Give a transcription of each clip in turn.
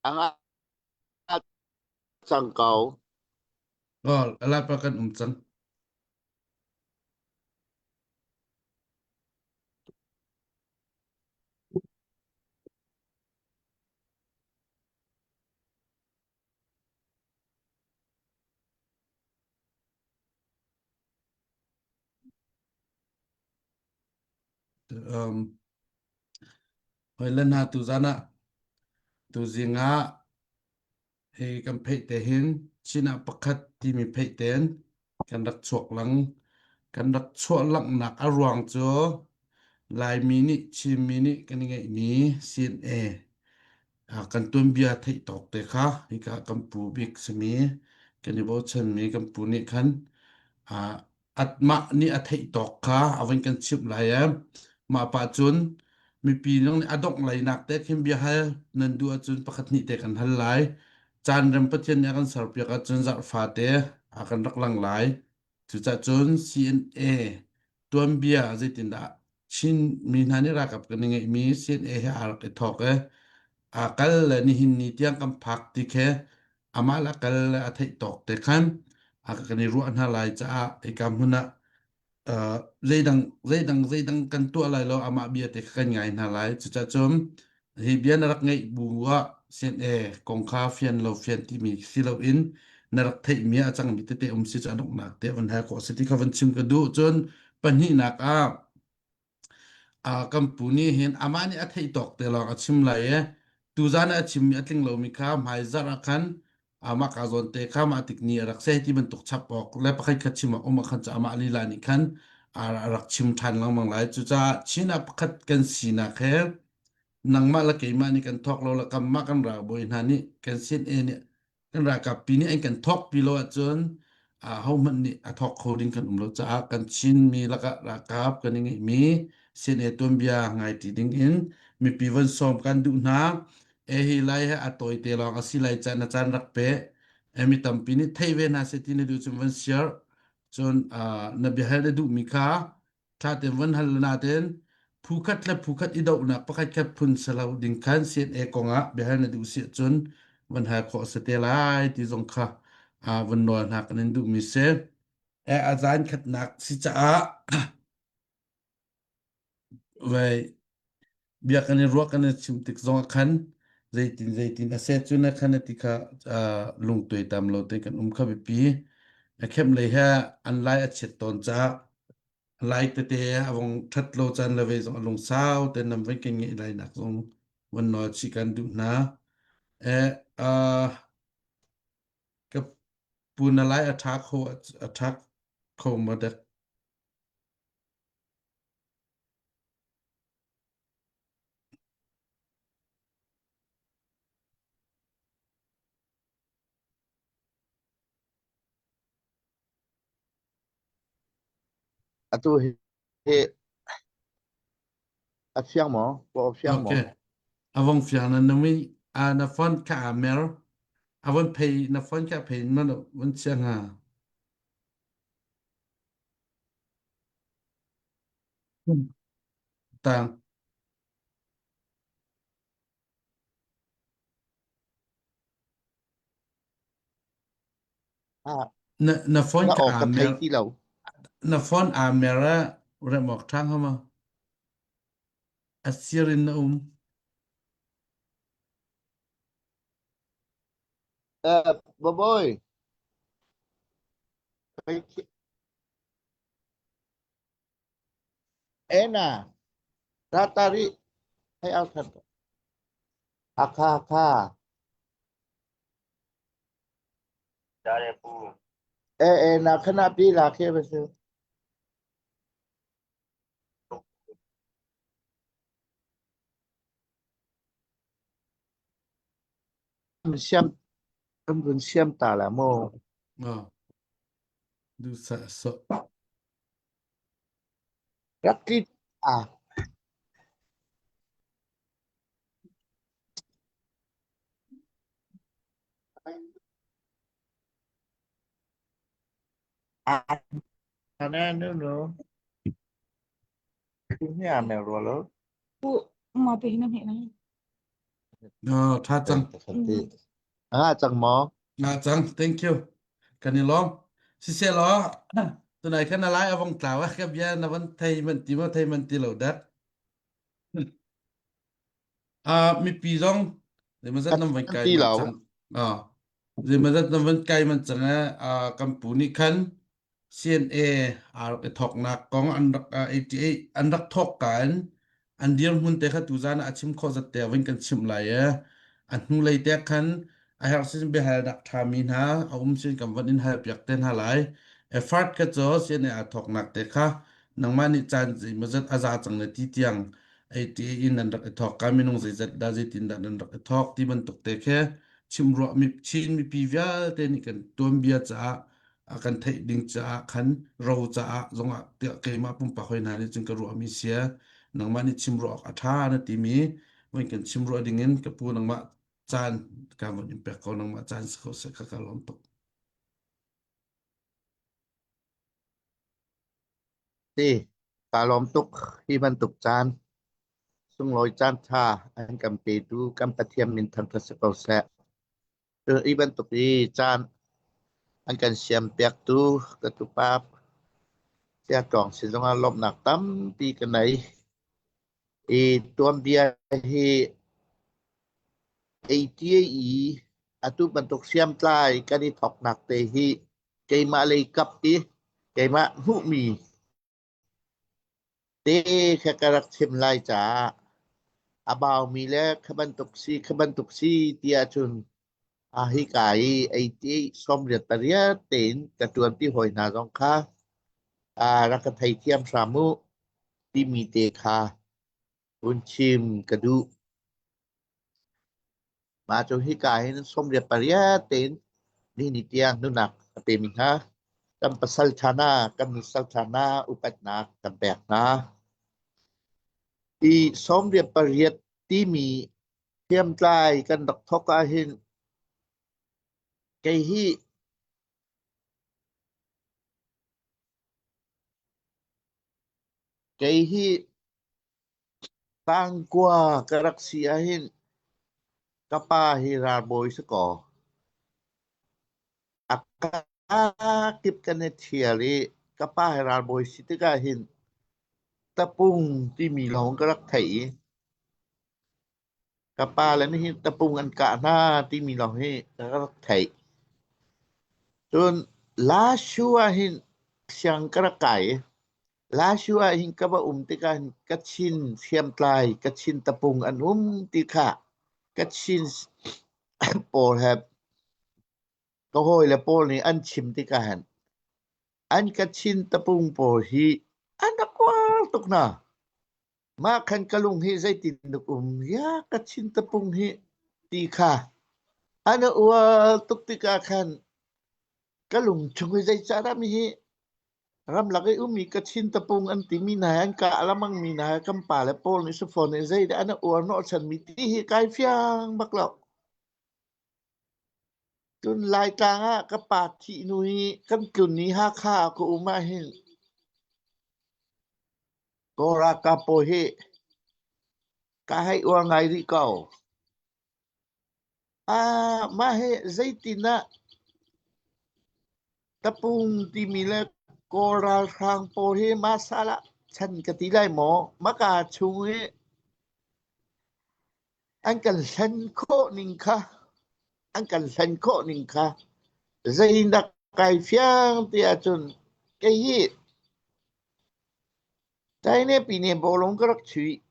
A ngah cang ko. Oh, alapa kan um cang. Um, hoi le hna tuzan ah tuzing ah hi kan pheih te hin Chin ah pakhat timi pheih ten kan rak chuak lang kan rak chuah langhnak a ruang cu Laimi nih Chinmi nih kan i ngeihmi CNA kan tuanbia theih tawk te kha hika kan pu bik simi kan i bochanmi kan pu nih khan atmah nih a theih tawk kha a van kan chimh lai e mah pa cun mipi nang nih a dongh lainak te khin bia hal nan duh ahcun pakhat hnih te kan hal lai caan rem Pathian nih a kan serpiak ahcun zarh fate a kan rak lang lai cucah cun CNA tuanbia zeitindah Chin mi hna nih ralkap kan i ngeihmi CNA he aa rak i thawk i aa kal le nihin ni tiang kan phak ti khi amah le kal le a theih tawk te khan a kan i ruah hna lai caah hika hmun ah uh, zeidang zeidang zeidang kan tuah lai lo amah bia te kha kan ngai hna lai cucaah cun hi bia na rak ngeih bu ah CNA kong kha fian lo fian timi si loin na rak theihmi a cangmi tete um si cu a donghnak te van hal khawh si ti kha van chim ka duh cun pahnihnak ah uh, kan pu nih hin amah nih a theih tawk te lawng a chim lai i tuzan ah a chimmi a tling lomi kha hmaizarh ah khan amah ka zawn te kha mah tik ni a rak seh ti bantuk chap awk le pakhat khat chim awk um ah khan cu amah lila nih khan a rak chim ṭhan lengmang lai cucaah Chin ah pakhat kan sinak he nangmah le keimah nih kan thawk lo le kanmah kan ralbawi hna nih kan CNA nih kan ralkap pi nih an kan thawk pi lo ahcun ahohmanh nih a thawk kho ding kan um lo caah kan Chinmi lakah ralkap kan i ngeihmi CNA tuanbia ngai ti ding in mipi von sawm kan duh hna. E hi lai he a tawi te lawng a si lai caan na caan rak pe. E mi tampi nih thei ve hna seh ti na duh cun von share. Cun na biahal na duhmi kha ṭha tein von hal nain phu khat le phu khat i dohnak pakhat khat phun si lo ding khan CNA kongah biahal na duh si ahcun von hal khawh a si te lai ti zong kha von nawl hna kan in duhmi si. E a zan khatnak si caah vai bia kan i ruah kan i chim tik zong ah khan zeitin zeitin a set cu na khan ti kha lungtuai tam lo te kan um kha biapi a khem lei he an lai a chiat tawn caah lai tete a vong ṭhat lo caan le ve zong a lungsau te nam vai kan ngeih lai nak zong van nawl chih kan duh hna e ka pu na lai a ṭha kho a ṭha kho ma dek Atu hi a fiang maw? Paw a fiang maw? Okay. A vong fiang na numi a na phone kha a mer. A von phei na phone kha phei man von chia nga. Tang. Ah, Na na phone na kha aw aa ka thei mer ti lo. na phone aa mer ah rem awk ṭha hnga ma? A sir in na um. Eh, baboy. Ena, ratari hei au that. Hakha Hakha. Eh eh na khana pi la khe ba su. Siam kan vun siam ta la mu. Oh, du sa so. Rak tli ah. Ah, na no no. Ni ame rolo. Mah te hi na hmeh lai. No, tha cang. Nga cang maw? Nga cang. Thank you. Kan i lawm. Siseh law, tunai khan a lai a vong tlau a ka bia na van thei man ti maw thei man ti lo dak. Mipi zong zeimazat nan van Kan kai ti man lo. cang. Zeimazat nan van kai man cang eh kan pu nih khan CNA aa rak i thawknak kong an rak 88 an rak thawk ka in an dirhmun te kha tuzan ah a chim khawh zat te vin kan chimh lai e. A hnulei te khan a herh sin biahalnak ṭhami hna a um sin kan van in hal piak te hna lai. Effort kha cu CNA aa thawknak te kha nangmah nih caan zeimawzat a za cang le ti tiang 88 in nan rak i thawk ka minung zeizat dah zeitin dah nan rak i thawk ti bantuk te khi chimruah mi Chin mipi vialte nih kan tuanbia caah a kan theih ding caah khan ro caah zongah tiah keimah pumpak hoi hna nih cun ka ruahmi sia nangmah nih chim ruah awk a ṭha na timi voi kan chim ruah ding in ka pu nangmah caan ka von in pek ko nangmah caan si ko seh ka ka lawm tuk. Ti, kaa lawm tuk hi bantuk caan. Sunglawi caan ṭha an kan petu kan Pathian min thangṭhat si ko seh. Hi bantuk i caan an kan siampiaktu ka tupa Siatawng sin zongah lawmhnak tampi ka nei. I tuanbia hi ei i atu bantuk hriamtlai kan i thawknak te hi keimah lei kap i keimah hmuhmi Te kha ka rak chim lai caah a baumi le kha bantuk si kha bantuk si ti ahcun a hika i ei ti 98 tein ka ṭuanpi hawi hna zong kha rak ka theithiam hram u timi te kha hun chim ka duh. Mah cu hika hin 98 tein nihin tiang nunak a pemi hna kan pasal ṭha hna, kan nusal ṭha hna upatnak kan pek hna. Hi 98 timi hriamtlai kan rak thawk ahhin kei hi kei hi Tangkua ka rak si ahhin ka pa hi ralbawi si kaw a kakip kan i ṭhial i ka pa hi ralbawi si tikah hin tapung timi lawng ka rak theih i Ka pale nih hin tapung an kah hna timi lawng hi ka rak theih. Cun Lashu ah hin siang ka rak kai i Lashu ah hin ka va um tikah hin Kachin hriamtlai, Kachin tapung an um ti kha Kachin pawl he ka hawile pawl nih an chim tikah hin an Kachin tapung pawl hi an rak uar tuk hna. Mah khan ka lung hi zeitindah um ya ka chin tapung hi ti kha an ual tuk tikah khan ka lung chung hi zeicahdah mi hi ramlak i ummi ka chin tapung an timi hna an kah lamang mi hna kan pa le pawl nih safawn nih zeidah an uar hnawhchan mi ti hi kai fiang bak lo. Cun Laitlang ah ka pa thih hnu i kan tlun i Hakha ah ka um ahhin Kawl ralkap pawl hi ka hei uar ngai rih ko. Ah, mah hi zeitin ah tapung timi le Kawl ralhrang pawl hi masalah chan ka ti lai maw? Maka chung hi An kan hlen khawh ning kha an kan hlen khawh ning kha zeidah kai fiang ti ahcun kei hi China pine bawlung ka rak chuih.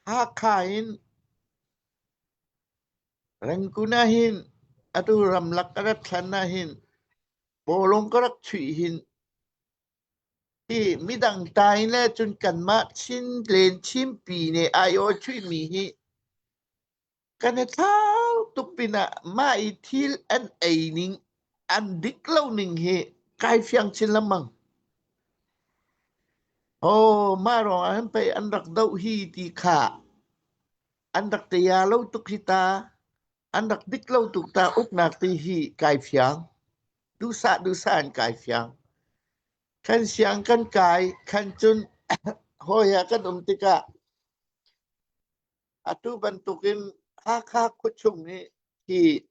Hakha in Rangoon ah hin atu ramlak ka rat hlan ah hin bawlung ka rak chuih hin Hi midang ta in le cun kanmah Chinlen Chinpi nih aiawh chuihmi hi kan i thlau tuk pinah mah i thil an ei ning an dik lo ning hi kai fiang chin lengmang. Oh, mah ruangah hin pei an rak doh hi ti kha an rak tia lo tuk hi ta an rak dik lo tuk ta uknak ti hi kai fiang. Duhsah duhsah in kai fiang. Kan siang kan kai, khan cun hawi ah kan um tikah. Atu bantukin Hakha khuachung i hi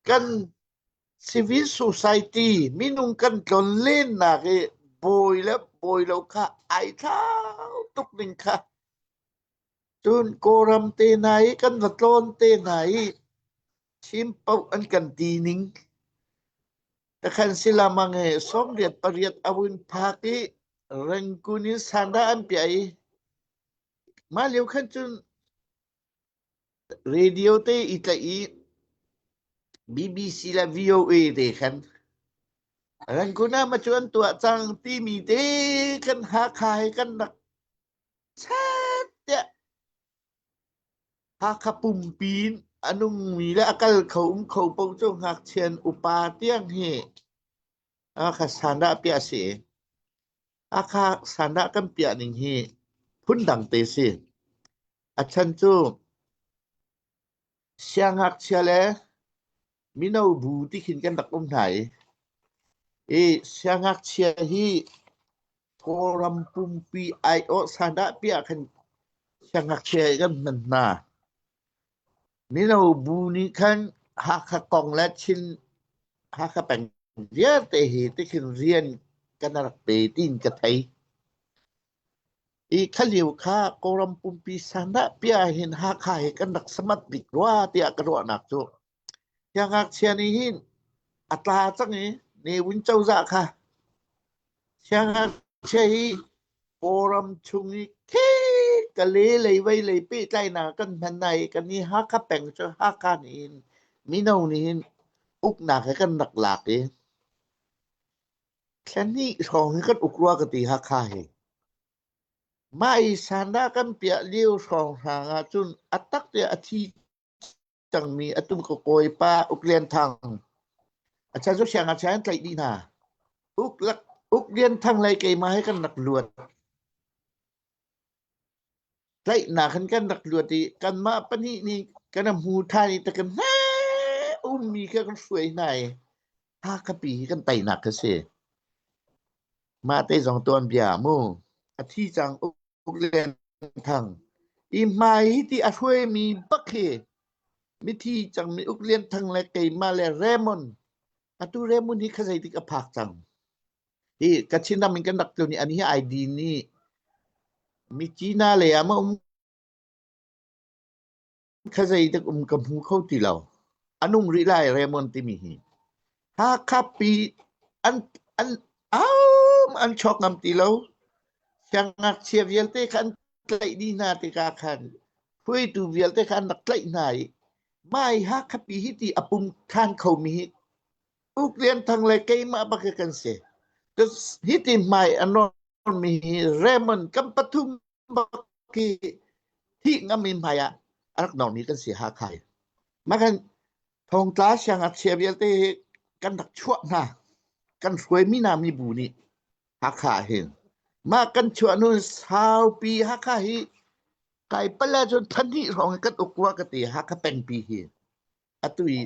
kan civil society minung kan tlonlennak i bawi le bawi lo kha ai thlau tuk ning kha. Cun Kawlram te hna i kan va tlawn te hna i Chin paoh an kan ti ning. Takhan silamang he 88 a vun phak i Rangoon in sandah an piah i mah lio khan cun radio te i tlaih i BBC le VOA te khan Rangoon ah ma cu an tuah cang timi te kan Hakha he kan rak chat tiah Hakha pumpi in a nungmi le a kal kho um kho paoh cu ngakchia in upa tiang hi Hakha sandah piah a si. Hakha sandah kan piah ning hi phundang te si. A chan cu siangngakchia le mino bu ti khin kan rak um hna i, i siangngakchia hi Kawlram pumpi aiawh sandah piah khan siangngakchia hi kan hman hna. Mino bu nih khan Hakha kong le Chin Hakha peng vialte hi tikhin rian kan rak pe tiin ka thei. I kha lio kha Kawlram pumpi sandah piah hin Hakha hi kan rak samat bik rua tiah ka ruahnak cu. Siangngakchia nih hin a tla cang i Ne Win cozah kha siangngakchia hi Kawlram chung i ka le lei vei lei pehtlainak kan hman na i kan i Hakha peng cu Hakha nih hin mino nih hin uknak he kan rak lak i thla hnih hrawng hi kan uk rua ka ti Hakha hi. Mah i sandah kan piah lio hrawnghrang ah cun a tak te a thi cangmi atu ka kawipa Uk Lian Thang a chan cu siangngakchia an tlaih dih hna. Uk lak Uk Lian Thang le keimah he kan rak luat. Tlaihnak in kan rak luat i kanmah pahnih nih kan hmu ṭhan i ta kan hme ummi kha kan hruai hna i Hakhapi hi kan teinak kha si. Mah te zong tuanbia mu. A thi cang Uk Lian Thang. I hmai hi ti a hruaimi bak hi mithi cangmi Uk Lian Thang le keimah le Raymond. Atu Raymond hi kha zeitik a phak cang. Hi Kachin ram in kan rak tlun i an hi ID nih Myitkyina lei ah ma um kha zeitik um ka hmu kho ti lo. A nung rih lai Raymond timi hi. Hakha pi an an am an chok ngam ti lo. Siangngakchia vialte kha an tlaih dih hna tikah khan hruaitu vialte kha an rak tlaih hna i mai Hakha pi hi ti a pum than khomi hi Uk Lian Thang le keimah bak hi kan si. Hi ti hmai a nawnmi hi Raymond kan pathum bak hi thih ngam in hmai ah a rak nawnmi kan si Hakha hi. Mah kan thongtla siangngakchia vialte hi kan rak chuah hna. Kan hruaimi hna mibu nih Hakha hin. Mah kan chuah hnu saupi Hakha hi kai pal ahcun thahnih hrawng hi kan uk rua ka ti Hakha pengpi hi. Atu i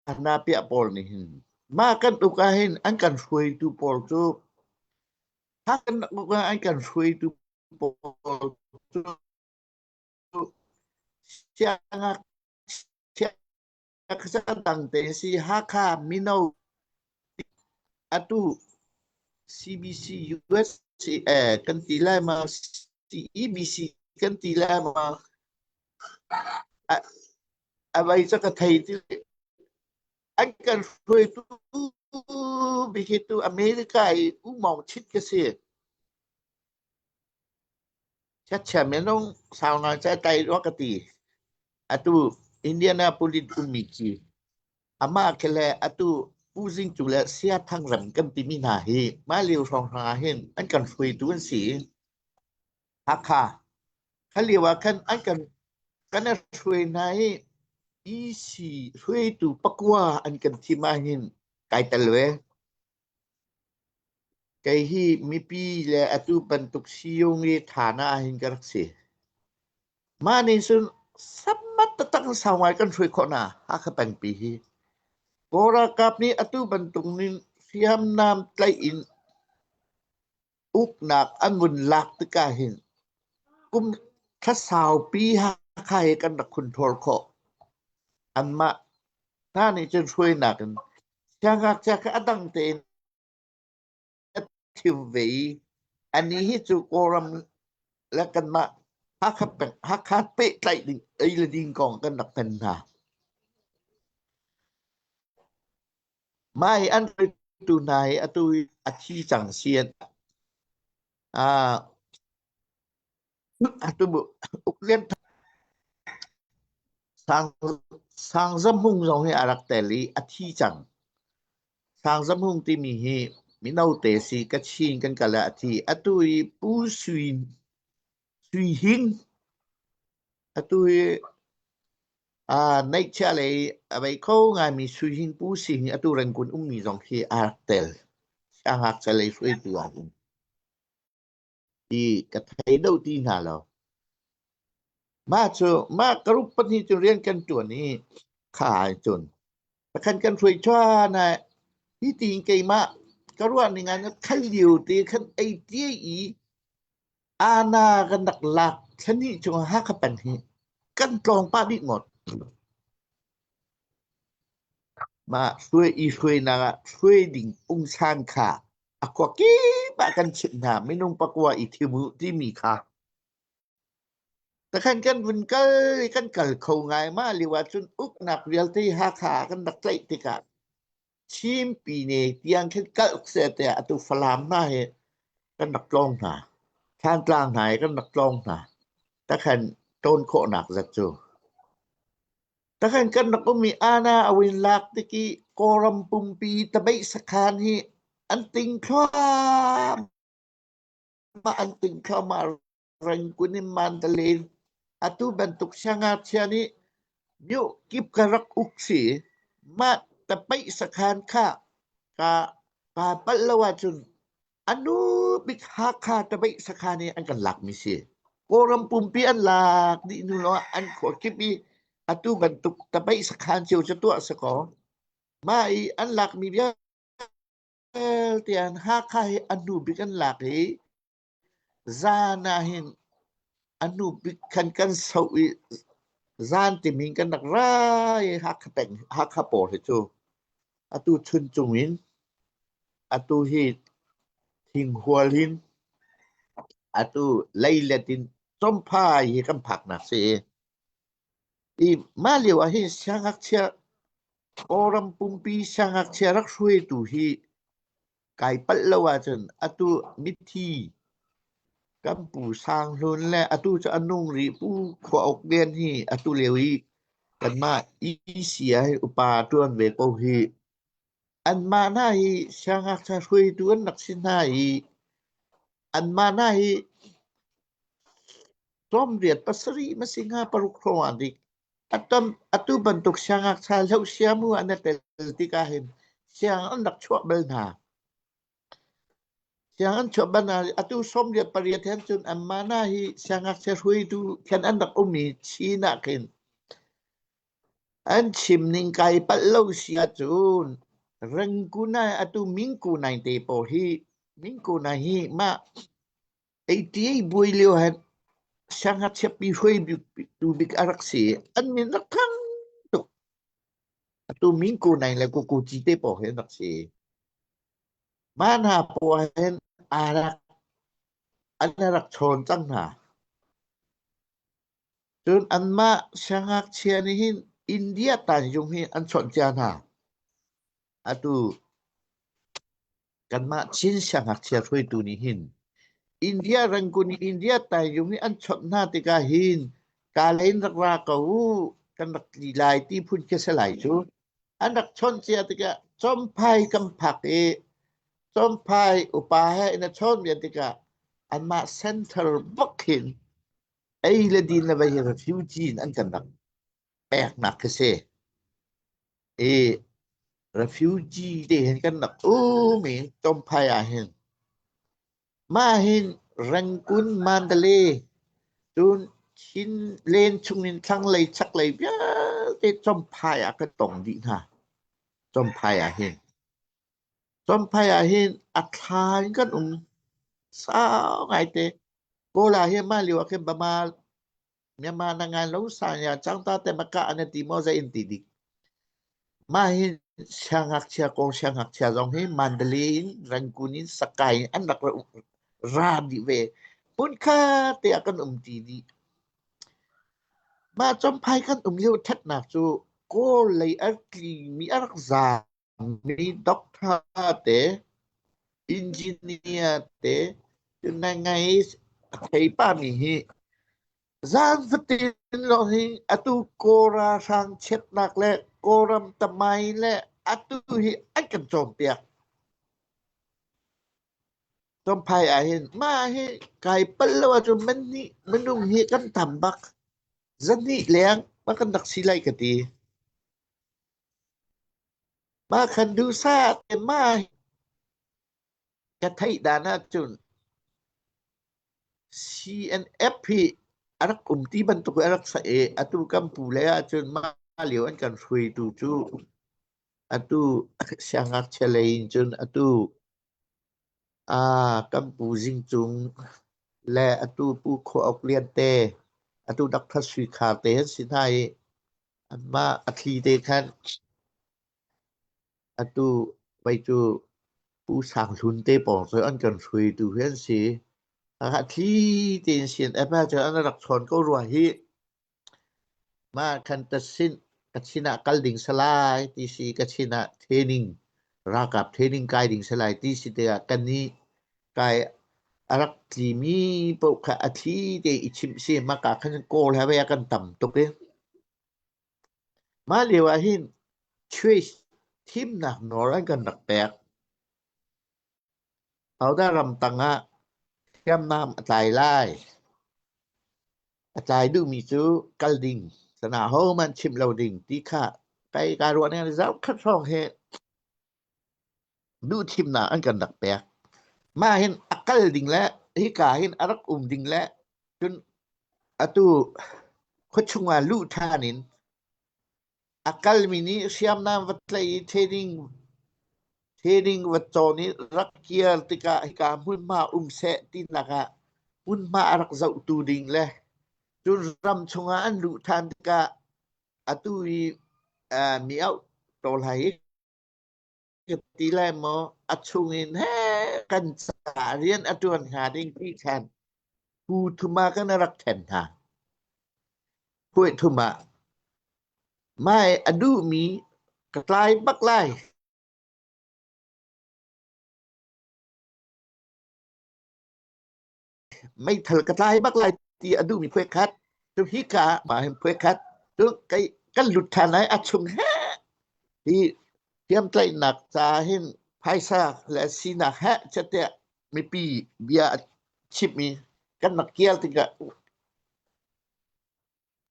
Sanapiah pawl nih hin mah kan uk ah hin an kan hruaitu pawl cu kan uk ah an kan hruaitu pawl cu siangngakchia dang te si Hakha mino atu CBC USA kan ti lai ma CEBC kan ti lai ma A vai cu ka thei ti an kan hruaitu bihitu America i U Maung Chit ka si. Chiatchia minung sau ngai ca tai rua ka ti. Atu Indianapolis ummi khi amah khi le atu Pu Zing Cu le Sia Thang Rem kan timi hna hi mah lio hrawnghrang ah hin an kan hruaitu an si. Hakha kha lio ah khan an kan kan i hruai hna i EC hruaitu pakua an kan thim ahhin kai tel ve. Kei hi mipi le atu bantuk siyung i thana ahhin ka rak si. Mah nih cun sammat taktak in sau ngai kan hruai khawh hna Hakha pengpi hi. Kawl ralkap nih atu bantuk ning hriamnam tlaih in uknak an vun lak tikah hin kum. Thla saupi Hakha hi kan rak control khawh. Anmah hna nih cun hruainak in siangngakchia kha a dang tein a thim ve i anih hi cu Kawlram le kanmah Hakha peng Hakha pehtlaih ding ei le ding kong kan rak hman hna. Mah hi an hruaitu hna hi atu hi a thi cang si an ah atu uklian Sang Sangzamhung zong hi a rak tel i a thi cang. Sangzamhung timi hi mino te si Kachin kan kal ah a thi. Atu i Pu Sui Sui Hing atu hi neihchiah lei a vei kho ngaimi Sui Hing Pu Sui Hing atu Rangoon ummi zong khi a rak tel. Siangngakchia lei hruaitu ah hin. I ka thei deuh ti hna lo. Mah cu mah ka rup pahnih cu rian kan ṭuan i kha ah cun pakhat kan hruai ṭhan ah hi tiin keimah ka ruah ning ah khal lio te khan ei tia i ana kan rak lak thlani chung Hakha peng hi kan tlawng pah dih ngawt. Mah hruai i hruainak ah hruai ding pungsan kha a khua kip ah kan chimh hna minung pakua i thim u timi kha. Takhan kan vun kal i kan kal kho ngai mah lio ahcun uknak vialte Hakha ah kan rak tlaih tikah Chin pine tiang khin kal seh tiah atu Falam hna hi kan rak tlawng hna. Thantlang hna hi kan rak tlawng hna. Takhan ṭawn khawhnak zat cu. Takhan kan rak um i ana a win lak tik i Kawlram pumpi tabeih sakhan hi an ting thluahmah an ting thluahmah Rangoon in Mandalay atu bantuk siangngakchia nih myoh kip ka rak uk si. Mah tapaih sakhan kha ka ka palh lo ahcun a nu bik Hakha tapaih sakhan hi an kan lakmi si. Kawlram pumpi an lak dih hnu lawngah an khua kip i atu bantuk tapaih sakhan cio cu tuah si kaw mah i an lakmi vialte an Hakha hi a hnu bik an lak i Zan ah hin a hnu bik khan kan soh i zan timin kan rak ra i Hakha peng Hakha pawl hi cu atu Chuncung in atu hi Thinghual in atu Leilet in Comphai hi kan phaknak si i mah lio ah hin siangngakchia Kawlram pumpi siangngakchia rak hruaitu hi Kai palh lo ahcun atu mithi kan Pu Sang Hlun le atu cu a nung rih Pu Khua Uk Lian hi atu lio i kanmah EC ah hin upa ṭuan ve ko hi. Anmah hna hi siangngakchia hruaitu an rak si hna i anmah hna hi tlawmriat pasarih ma si hnga paruk hrawng ah dik Atu bantuk siangngakchia hlohsiamu an i tel tikah hin siang an rak chuah bal hna. Siang an chuah bal hna. Atu 18 hen cun anmah hna hi siangngakchia hruaitu khan an rak um i Chin ah khin an chim ning kai palh lo si ahcun Rangoon ah atu Mingku Naing te pawl hi Mingku Naing hi mah ATA buai lio han siangngakchia pi hruai tu bik a rak si. An min rak thang tuk. Atu min ko nai le kuku ci te paw he rak si. Mah hna paw hen a rak an rak chawn cang hna. Cun anmah siangngakchia nih hin India tanzung hi an chawnh cia hna. Atu Kanmah Chin siangngakchia hruaitu nih hin India Rangoon i India taizung nih an chawnh hna tikah hin Kale in rak ra ko u, kan rak tli lai ti phun khi si lai cu. An rak chawnh cia tikah Champhai kan phak i Champhai upa he in a chawn ve tikah anmah center bak hin ei le din le vei hi refugee in an kan rak peknak khi si. I refugee te hin kan rak um i Champhai ah hin mah hin Rangoon Mandalay cun Chin len chung in thlanglei chaklei vialte Champhai ah kan tong dih hna. Champhai ah hin Champhai ah hin a thla in kan um sau ngaite. Kawl ah hin mah lio ah khin Bama. Myanmar na ngan lo sanya changta te maka an ti mo za in ti dik. Mah hi siangngakchia Kawl siangngakchia zong hi Mandalay in Rangoon in Sakai in an rak ra dih ve. Hmunkhat te ah kan um ṭi dih. Mah Champhai kan um lio ṭhatnak cu Kawl lei a tlimi a rak zaammi doctor te, engineer te, cun ngaingai a thei pahmi hi Zan fatin lawng hi atu Kawl ralhrang chiatnak le Kawlram tamai le atu hi an kan cawnpiak. Champhai ah hin mah hi kai palh lo ahcun minung hi kan tam bak. Zahnih leng ma kan rak si lai ka ti. Mah khan duhsah te mah ka theih dan ahcun CNF hi a rak um ti bantuk in a rak si i atu kan pu lei ahcun mah lio an kan hruaitu cu atu siangngakchia lei in cun atu kan pu Zing Cung le atu Pu Khua Uk Lian te, atu Dr. Sui Khar te an si hna i anmah a thli te khan Atu pei cu Pu Sang Hlun te pawng cu an kan hruaitu hi an si. A thli tein CNF ahcun an rak chawn ko rua hih. Mah khan tasin Kachin ah kal ding salai ti si Kachin ah training ralkap training kai ding salai ti si tikah kannih kai a rak tlimi paoh kha a thli te i chimh si maka khan Kawl he vei a kan tam tuk i. Mah lio ahhin choice thimnak nawl an kan rak pek. Hodah ramtang ah hriamnam a tlai lai? A tlai duhmi cu kal ding, sana hohmanh chimh lo ding ti kha kai kaa ruah ning zarhkhat hrawng hi duhthimnak an kan rak pek. Mah hin a kal ding le hika hin a rak um ding le cun atu khuachung ah luh ṭhan in a kalmi nih hriamnam va tlaih i training training va cawn i rak kir tikah hika hmunhma um seh tinak ah hmunhma a rak zohtu ding le cun ram chungah an luh ṭhan tikah atu i mi auh tawlhai hi Ka ti lai maw a chungin he kan ca rian a ṭuan hnga ding ti khan pu thum ah kan rak ṭhen hna. Puai thum ah mai a duhmi ka tlai bak lai. Meithal ka tlai bak lai ti a duhmi phuai khat. Cu hika mah hin phuai khat. Cu kai kan lut ṭhan lai a chung he hi hriamtlaihnak ca hin phaisa le sinak he chiatiah mipi bia a chimh i kan rak kial tikah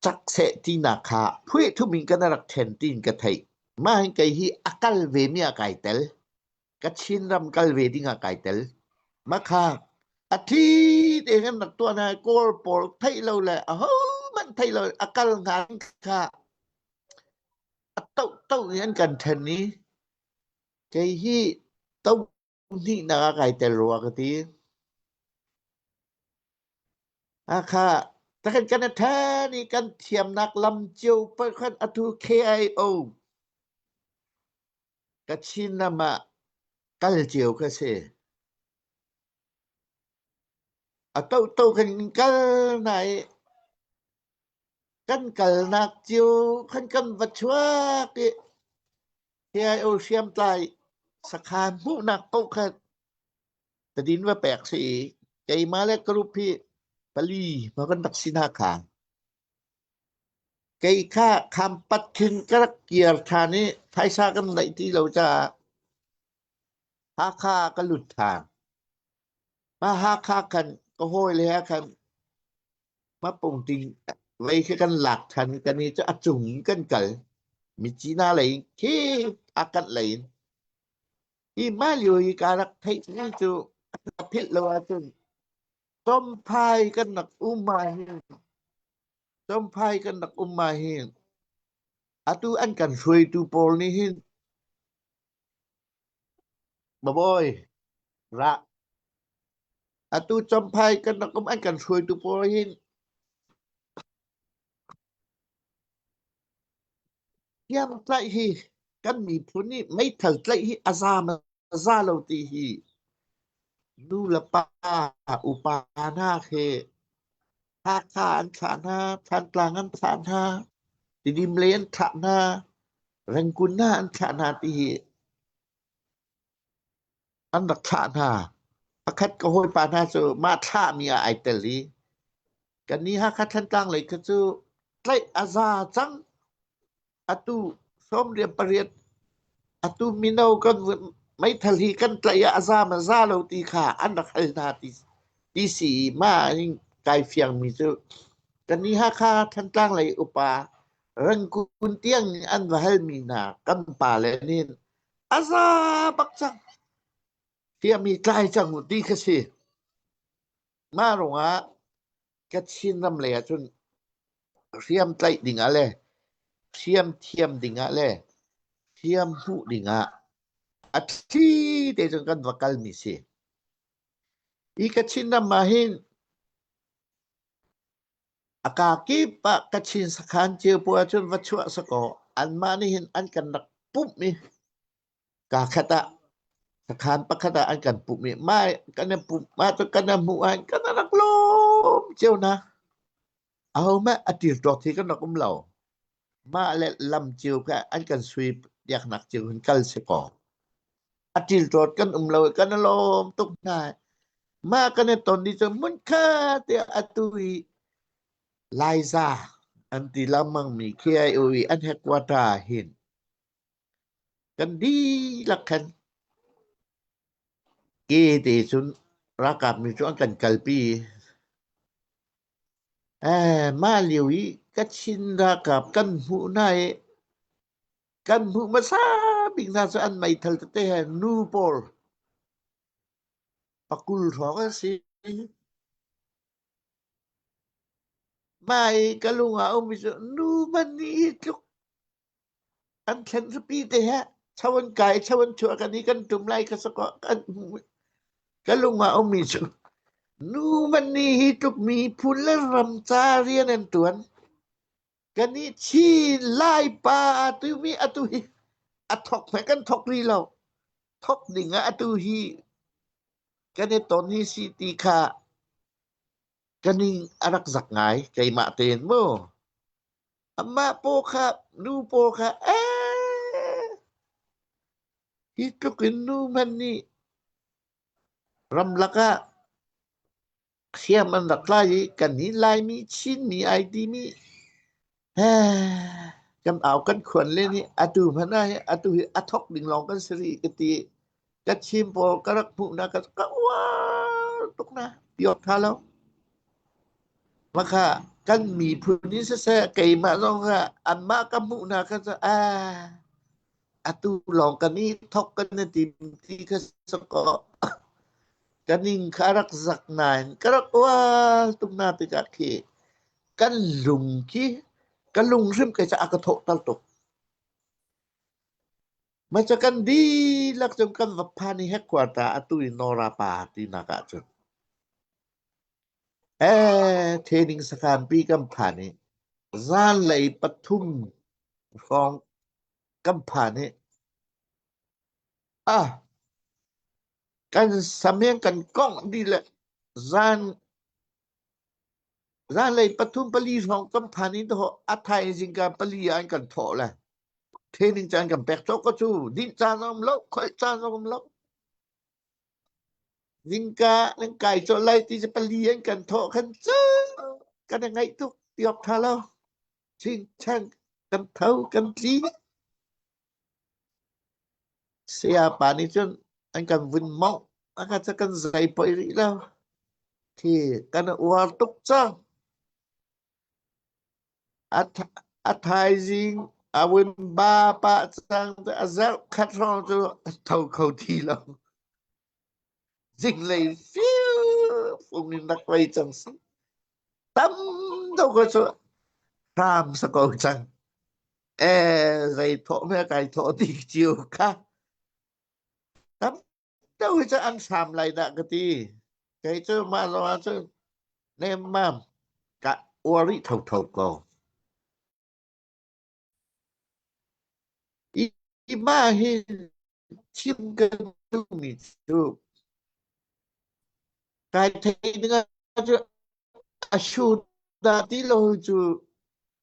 cak seh tinak kha phui thum in kan rak ṭhen tiin ka theih. Mah hin kei hi a kal ve mi ah kai tel. Ka Chinram kal ve ding ah kai tel. Mah kha a thi tein kan rak tuah na Kawl pawl theih lo le ahohmanh theih lo a kal hnga kha a tohtoh in an kan ṭhen i kei hi to hnihnak ah kai tel rua ka ti. Hakha takhan kan i ṭhen i kan thiamnak lam cio pakhat atu KIO Kachin ram ah kal cio ka si. A tohto kan kal hna i kan kalnak cio khan kan va chuak i KIO hriamtlai sakhan hmuhnak paoh kha tadin va pek si i keimah le ka rup hi pali ma kan rak si hna kha. Kei kha khampat khin ka rak kir ṭhan i phaisa kan neih ti lo caah Hakha ah ka lut ṭhan. Mah Hakha khan ka hawile he khan Mapungting lei khi kan lak ṭhan kan i cu a cung in kan kal. Myitkyina lei in khi a kanh lei in. Hi mah lio i ka rak theih mi cu ka philh lo ahcun Champhai kan rak um ahhin Champhai kan rak um ahhin atu an kan hruaitu pawl nih hin Babawi rah atu Champhai kan rak um an kan hruaitu pawl hin. Hriamtlaih hi kan miphun nih meithal tlaih hi a za ma za lo ti hi nu le pa upa hna khi Hakha an thlah hna, Thantlang an thlah hna, Tidim lei an thlah hna, Rangoon hna an thlah hna ti hi an rak thlah hna. Pakhat ka hawipa hna cu mah thlahmi ah ai tel i kannih Hakha Thantlang lei kha cu tlaih a za cang. Atu 18 atu mino kan meithal hi kan tlaih ah a za ma za lo ti kha an rak hal hna ti ti si i mah in kai fiangmi cu kannih Hakha Thantlang lei upa Rangoon tiang nih an va halmi hna kan pale nih a za bak cang. Hriam i tlai cang u ti kha si. Mah ruangah Kachin ram lei ahcun hriam tlaih dingah le hriam thiam dingah le hriam hmuh dingah a thli te cun kan va kalmi si. Hi Kachin ram ah hin A kakip ah Kachin sakhan cio pawl ahcun va chuah sakaw anmah nih hin an kan rak pumh i kaa khat ah sakhan pakhat ah an kan pumh i mah kan i pumh mah cu kan i hmuh ahhin kan rak lawm cio hna. Ahohmanh a ṭilṭawk hi kan rak um lo. Mah le lam cio kha an kan sui piaknak cio hin kal si kaw. A ṭilṭawt kan um lo i kan i lawm tuk hna. Mah kan i ton ni cu hmunkhat tiah atu i Laiza an ti lengmangmi KIO i an headquarter ah hin kan dihlak khan ke te cun ralkap mi cu an kan kalpi. Eh, mah lio i Kachin ralkap kan hmuh hna i kan hmuh hmasa bik hna cu an meithal tete he nu pawl pakul hrawng an si. Mah i ka lung ah a ummi cu nu hmanh nih hi tluk an thlen hripi te he cho an kai cho an chuah kan i kan tum lai ka sakaw kan ka lung ah a ummi cu nu hmanh nih hi tluk miphun le ram ca rian an tuan. Kan i Chin Laipa timi atu hi a thok hme kan thok rih lo. Thok ding ah atu hi kan i ton hi si ti kha ka ning a rak zak ngai keimah tein mu. Amah paw kha nu paw kha ee hi tluk in nu hmanh nih ramlak ah Hriam an rak tlai i kannih Laimi Chinmi ai timi kan au kan khuan len i atu hmanh ah hin atu hi a thok ding lawng kan si rih ka ti. Ka chim pawl ka rak hmuhnak ka ka uar tuk na ti awk ṭha lo. Maka kan miphun in siseh keimah zong ah anmah ka hmuhnak kha cu ah atu lawng kan i thok kan i tim ti kha sakaw Ka ning kha a rak zak nain ka rak ual tuk na tikah khi kan lung khi ka lung hrim kei cu a ka thawhter tuk. Maca kan dihlak cun kan va phan i headquarter atu i Nora pa tinak ahcun ee training sakhan pi kan phan i zanlei 3 hrawng kan phan i ah Kan sameng kan kongh dih le zan zanlei 3 4 hrawng kan phan i dawh a thaizing ka 4 ah an kan thawh le training caan kan pek cawk ko cu dinh caan a um lo khoih caan a um lo zingka nan kai cawh lai ti cu 4 an kan thawh khan cu kan i ngaih tuk ti awk ṭha lo chingchang kan tho kan tli Sayapa nih cun an kan vun mawngh, a kan cu kan zai poi rih lo. Khi kan uar tuk cang. A, a thaizing a vun ba pah cang a zarh khat hrawng cu a tho kho ti lo. Zinglei fiu fung in rak lei cang si. Tam deuh ko cu hram sa ko cang. Eh, zei thawh me kai thawh ti cio kha. Tam deuh hi cu an hram lai dah ka ti. Kei cu mah zong ah cun nemmam ka uar rih thotho ko. Hi mah hi chim kan duhmi cu kai theih ding ah cu a shu dah ti lo cu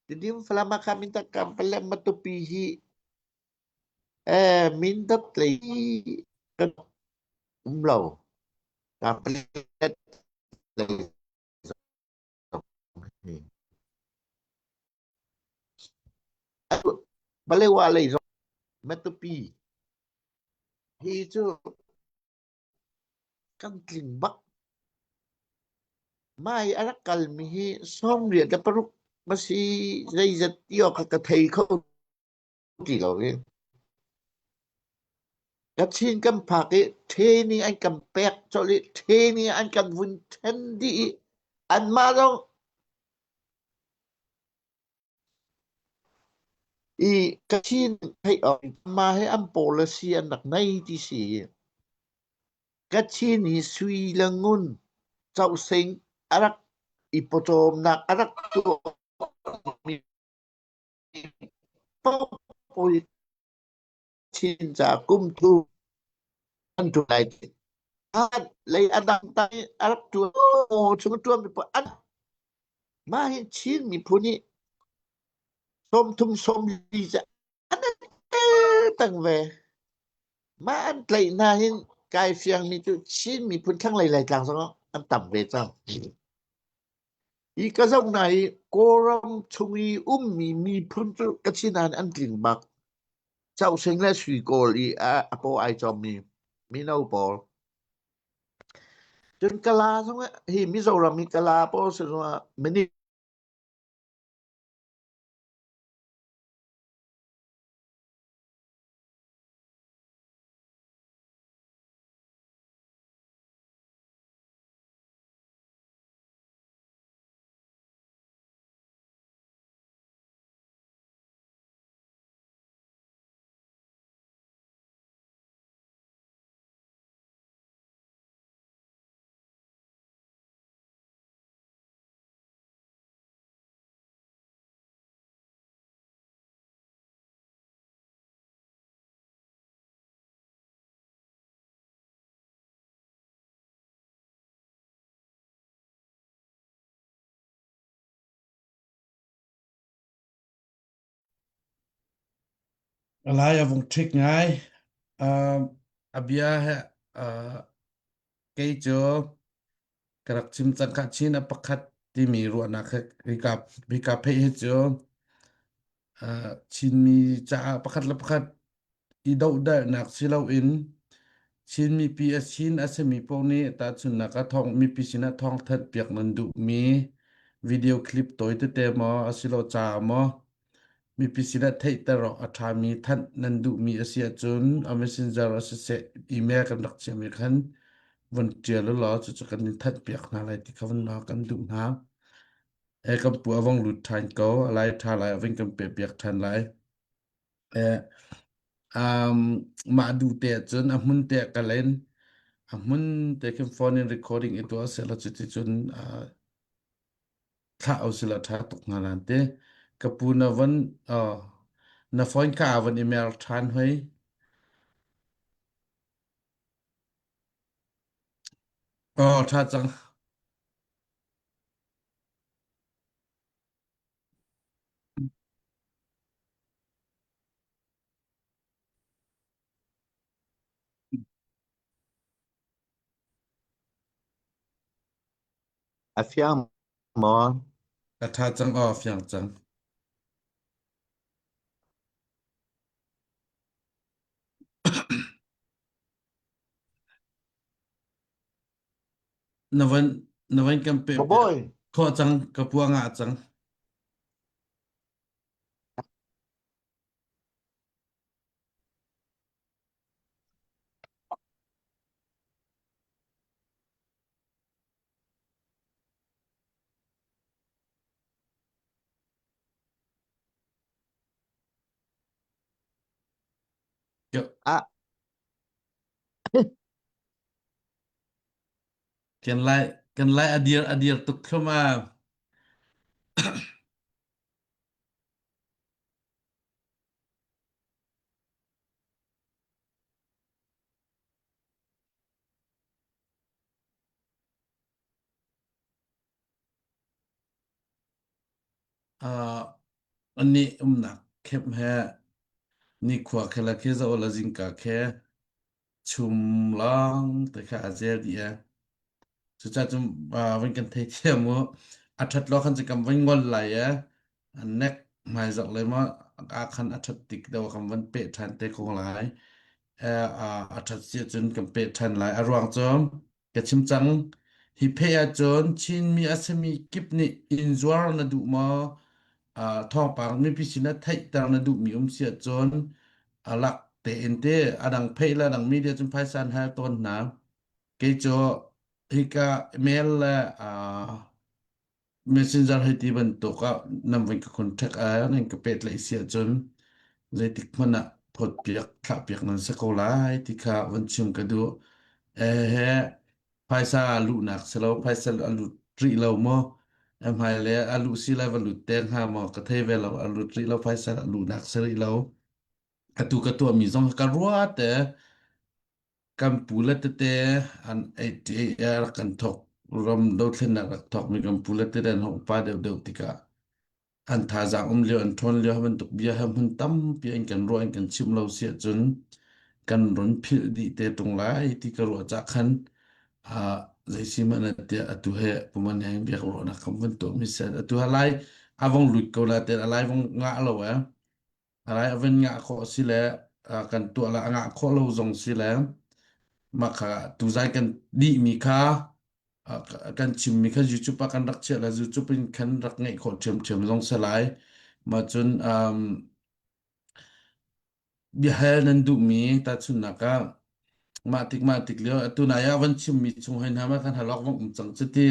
Tidim Falam ah khan Mindat Kampalem Matupi hi eh Mindat lei kan um lo. Kampalem lei zong hi. Balewa lei zong Matupi hi cu kan tling bak. Mai a rak kalmi hi 96 ma si zeizat ti awk kha ka thei kho ti lo hi. Kachin kan phak i training an kan pek colh i training an kan vun then dih i anmah zong i Kachin theih awk mah hi an policy an rak nei ti si. Kachin hi sui le ngun cohsing a rak i pawcawmnak a rak tuahmi paoh hi Chin ca kum thu an ṭuan lai ti. Lei a dang ta i a rak ṭuan chung a ṭuanmi paoh an mah hi Chin miphun hi 30 40 ca an tang ve. Mah an tlaih hna hin kai fiangmi cu Chin miphun thlanglei Laitlang zong an tam ve cang. Hi ka zoh hna hi Kawlram chung i ummi miphun cu Kachin ah an tling bak. Causing le sui kawl i a, a paw ai cawmmi mino pawl. Cun Kala zong hi Mizoram i Kala pawl si zongah minute Lai a vung ṭhik ngai. Uh, a bia he uh, kei cu ka rak chim cang kha Chin a pakhat timi ruahnak he hika hika pheih hi cu uh, Chinmi caah pakhat le pakhat i dohdarhnak si loin Chin mipi a sin a simi paoh nih tahchunhnak ah thawng mipi sinah thawngthanh piak nan duhmi video clip tawi tete maw asilo ca maw mipi sinah theihter awk a ṭhami thanh nan duhmi a si ahcun a messenger a siseh email kan rak chiahmi khan von ṭial u law cucu kan in thanh piak hna lai ti kha von kan duh hna. E kan pu a vong lut ṭhan ko a lai ṭha lai a vun kan pe piak ṭhan lai. Eh, um, mah duh te ahcun a hmun te ah ka len. A hmun te khin phone in recording i tuah sehla cuticun uh, thlah o sila ṭha tuk hnga lan te. Ka pu na von uh, na phone kha a von email ṭhan hoi. Oh, ṭha cang. A fiang maw? A ṭha cang aw, fiang cang. Na van na van kan pe Ka bawi. khawh cang ka pua ngah cang. Yo, Ah, kan lai kan lai a dir a dir tuk thlum a. Uh, anih umnak camp he nikhua khe la khi zo la zingka khe chum lawng te kha a zel dih e. Cucaah cun van kan thei thiam u. A ṭhat lo khan cu kan van ngol lai e. A nek hmaizarh le maw a khan a ṭhat tik deuh ah kan van peh ṭhan te ko lai. A ṭhat si ahcun kan peh ṭhan lai. A ruang cu ka chim cang. Hi pheh ahcun Chinmi a simi kip nih inn zuar na duh maw? Thawngpang mipi sinah theihter na duhmi um si ahcun a lak tein te a dang pheh le a dang media cun phaisa an hal tawn hna. Kei cu hika mail le messenger hei ti bantuk ah nan van ka contact ah nan ka pehtlaih si ahcun zeitik hmanh ah phawtpiak thlahpiak nan si ko lai ti kha van chim ka duh. He phaisa luhnak si lo phaisa a lut rih lo maw hmai le a luh si lai va lut te hnga maw ka thei ve lo a lut rih lo phaisa a luhnak si rih lo atu ka tuahmi zong ka ruat e Kan pule tete an 88 rak kan thawk ram dothlennak rak thawkmi kan pule tete an hung upa deuhdeuh tikah an thazaang um lio an ṭhawn lio bantuk bia he hmun tampi an kan ruah an kan chimh lo si ahcun kan run philh dih te ṭung lai ti ka ruah cah khan ah zei si hmanh ah tiah atu he puman he biak ruahnak kan vun tuahmi si atu ha lai a vong lut ko la te a lai vong ngah lo eh A rai a van ngah khawh si le kan tuah le a ngah khawh lo zong si le mah kha tuzai kan dihmi kha kan chimmi kha YouTube ah kan rak chiah le YouTube in khan rak ngeih khawh ṭhiamṭhiam zong si lai. Mah cun um, biahal nan duhmi tahchunhnak ah mah tik mah tik lio atu nai ah van chimmi chung hoi hna ma kan halok vong um cang cuti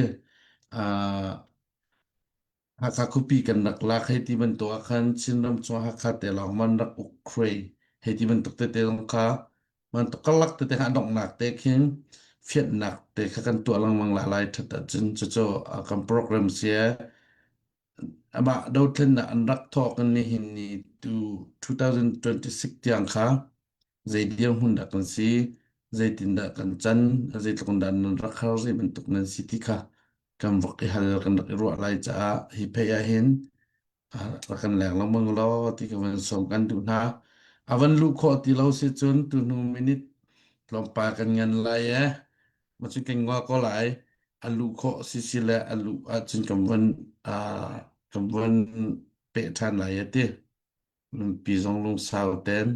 uh, Hakha khuapi kan rak lak hei ti bantuk ah khan Chinram chung Hakha te lawng man rak uk khuai hei ti bantuk tete zong kha bantuk karlak tete kha a donghnak te khin fianhnak te kha kan tuah lengmang la lai ṭhat ahcun cucu kan program si amah dothlennak an rak thawk in nihin ni tu 2026 tiang kha zei dirhmun dah kan si zeitindah kan can zeitluk in dah nan rak har zei bantuk nan si ti kha kan rak i hal kan rak i ruah lai caah hi phei ah hin rak kan leng lengmang law ti ka van sawm kan duh hna. A van luh khawh ti lo si cun tu hnu minute tlawmpal kan ngan lai e ma cun kan ngol ko lai a luh khawh si si le a luh ahcun kan van kan van peh ṭhan lai e ti lungpi zong lungsau ten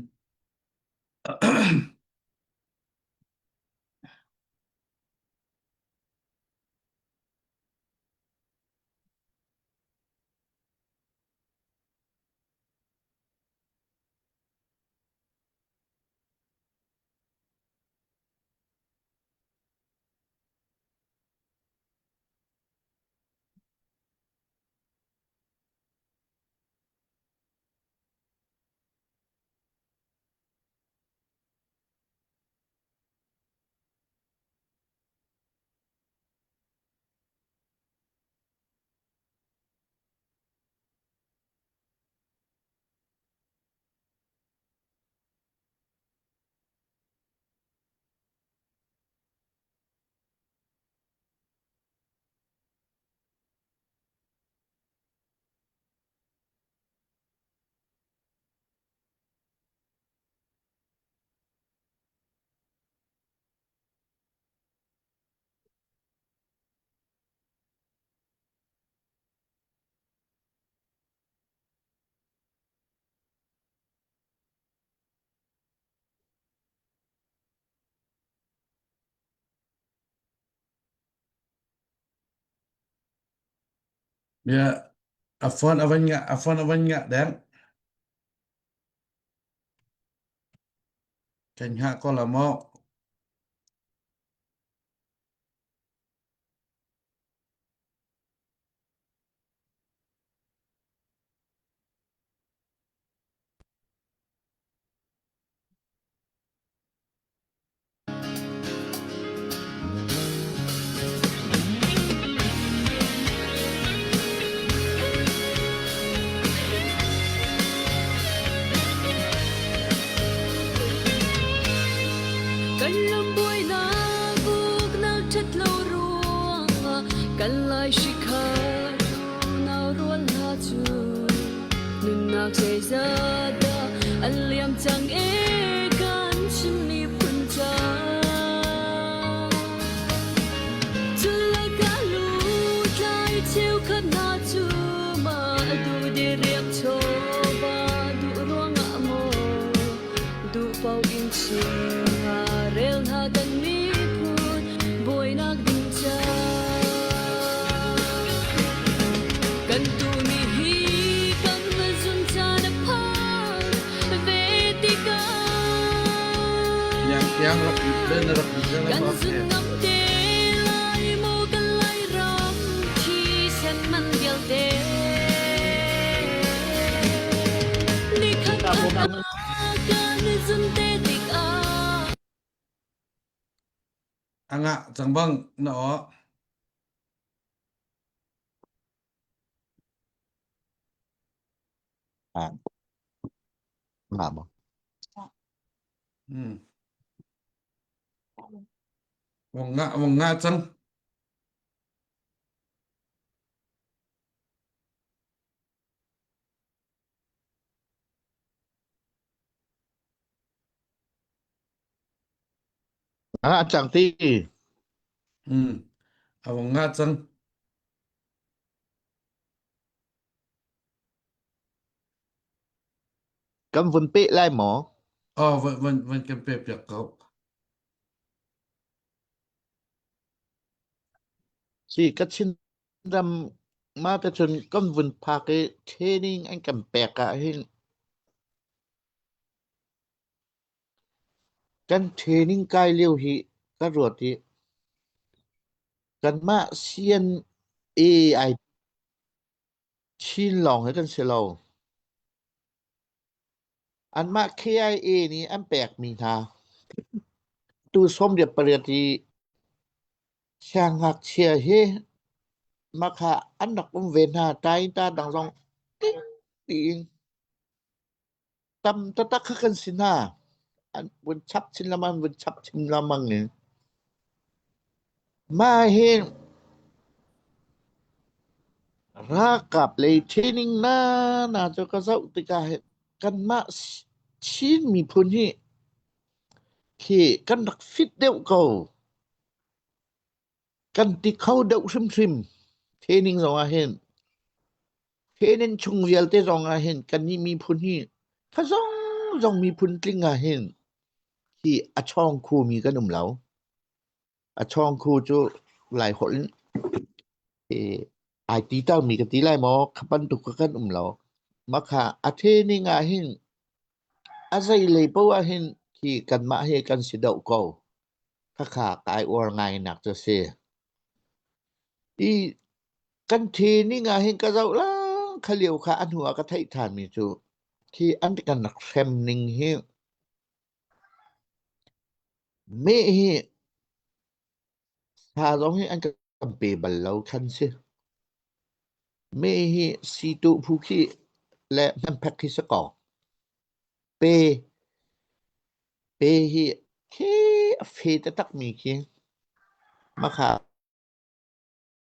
Bia a phone a van ngah a phone a van ngah deng kan hngah ko la maw Kan ram buainak uknak ṭhat lo ruangah kan lai hri kha unau rual hna cu. Nunnak zeizat dah a liam cang i kan Chin miphun ca. Culak ah lutlai cheukhat hna cu mah duh diriam chawva duh ruangah maw duh paoh in chim hna rel hna kan miphun buainak ding ca. Kan tuni hi kan zun caan a phan ve tikah Tiang tiang rak lut le na rak lut le kan na zun ngam te lai maw kan lai ram thisen man vialte nikhat khat ah kan zun te tikah A ngah cang bang na aw. Ah, ngah maw? Hmm. Wong ngah wong ngah cang. Ah, cang ti. Hmm. A wong ngah cang. Kan vun peh lai maw? Oh, van van van kan pe piak ko. Si, ka chin ram ma te cun kan vun phak i training an kan pek ah hin kan training kai lio hi ka ruat i kanmah CNA ai Chin lawng hi kan si lo. Anmah KIA nih an pekmi hna tu 18 i siangngakchia hi mahka an rak um ve hna. Tainta dang zong ting tiin tam taktak kha kan si hna. An vun chap chin lengmang, vun chap chin lengmang in. Mah hi ralkap lei training na na cu ka zoh tikah hin kanmah Chin miphun hi khi kan rak fit deuh ko. Kan ti kho deuh hrimhrim. Training zong ah hin training chung vialte zong ah hin kannih miphun hi thazong zong miphun tling ah hin hi a chawng khumi kan um lo. A chawngkhu cu Laiholh in ai titermi ka ti lai maw? Kha bantuk kha kan um lo. Mah kha a training ah hin a zeilei paoh ah hin khi kanmah he kan si deuh ko. Khakha kai uar ngai nak cu a si. I kan training ah hin ka zoh lang kha lio kha a hnu ah ka theih ṭhanmi cu khi an kan rak hrem ning hi Meh hi sa zong hi an kan pe bal lo khan si. Meh hi sii-tuh phu khi le hmanphek khi si ko. Pe pe hi khi a fe taktak mi khi makha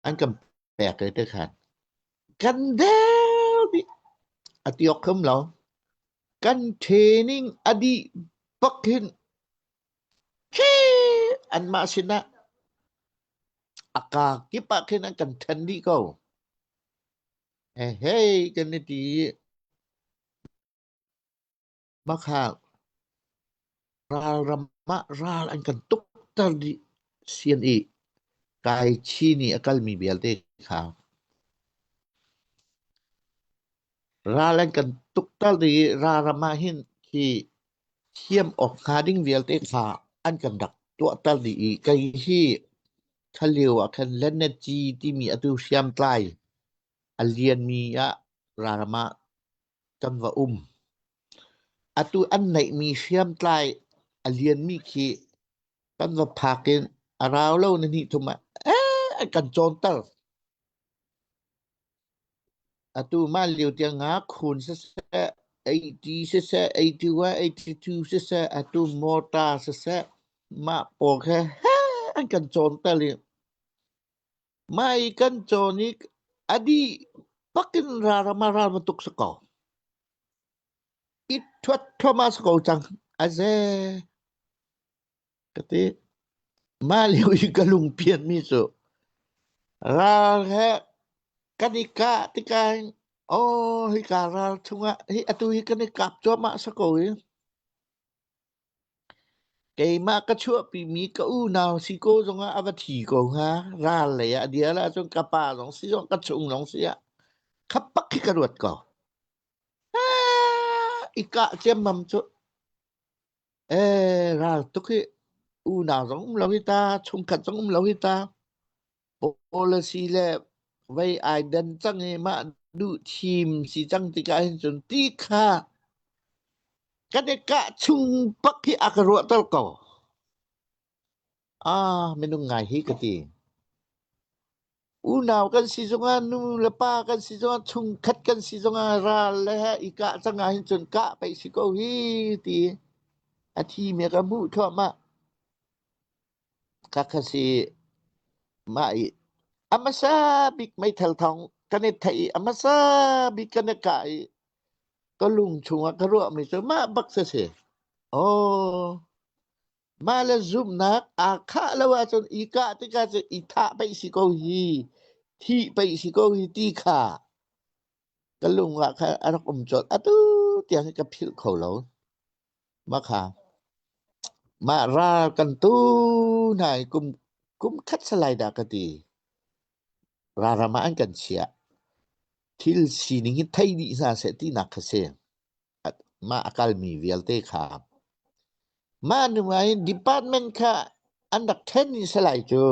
an kan pek i te khan kan deu dih a tiok khum lo. Kan training a dih bak hin khi anmah sinah a kaa kip ah khin an kan ṭhen dih ko. Hei kan i ti i makha ralram ah ral an kan tukter dih sian i kai chin i a kalmi vialte kha ral an kan tukter dih i ralram ah hin khi thiam awk hnga ding vialte kha an kan rak tuahter dih i kei hi kha lio ah khan Lenetci timi atu hriamtlai a lianmi ah ralram ah kan va um. Atu an neihmi hriamtlai a lianmi khi kan va phak in a rau lo na hnih thum ah eh an kan cawnter. Atu mah lio tiang ah khun siseh, 80 siseh, 81, 82 siseh, atu mortar siseh, mah pawl kha he an kan cawnter i mah i kan cawn i a dih bak in ralram ah ral bantuk si ko. I thuat thluahmah si ko cang. Aze ka ti. Mah lio i ka lungpianmi cu ral he kan i kah tikah hin aw hika ral chungah hi atu hi kan i kap cuahmah si ko hi. Keimah ka chuahpimi ka unau si ko zongah a va thi ko hnga. Ral lei ah a dir ahcun ka pa zong si zong ka chung zong si ah kha pak khi ka ruat ko. I kah ciammam cu ee ral tuk hi unau zong um lo hi ta chungkhat zong um lo hi ta policy le vei ai dan cang i mah duh thim si cang tikah hin cun ti kha kan i kah chung pak hi a ka ruahter ko. Ah minung ngai hi ka ti. Unau kan si zongah nu le pa kan si zongah chungkhat kan si zongah ral le he i kah cang ah hin cun kah pei si ko hi ti a thi mi ka hmuh thluahmah. Khakha si mah i a hmasa bik meithal thawng kan i theih i a hmasa bik kan i kah i ka lung chungah ka ruahmi cu mah bak si si. Aw, mah le zumhnak aa khah lo ahcun i kah tikah cun i thah pei si ko hi, thih pei si ko hi ti kha ka lung ah khan a rak um colh. Atu tiang hi ka philh kho lo. Mah kha mah ral kan tu hna i kum kum khat salai dah ka ti. Ralram ah an kan chiah. Thil sining hi thei dih hna seh tinak kha si. Mah a kalmi vialte kha. Mah nu ah hin department kha an rak ṭhen i salai cu.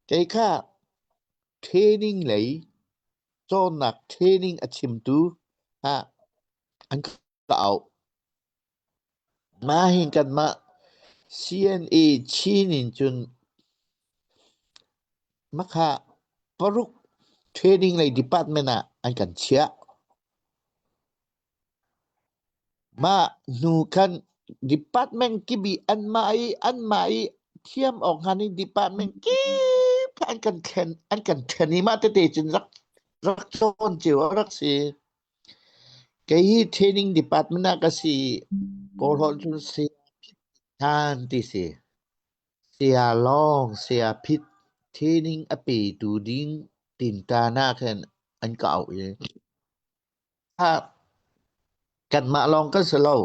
Kei kha training lei cawnnak training a chimtu ah an ka auh. Mah hin kanmah CNA Chin in cun makha paruk training lei department ah an kan chiah. Mah hnu khan department kip i anmah i anmah i thiam awk hnga ning department kip kha an kan thlen an kan then i mah tete cun rak rak cawn cio a rak si. Kei hi training department ah ka si i Kawlholh cun saya phit than ti si. Saya lawng saya phit training a petu ding tinṭan ah khin an ka auh i kanmah lawng kan si lo.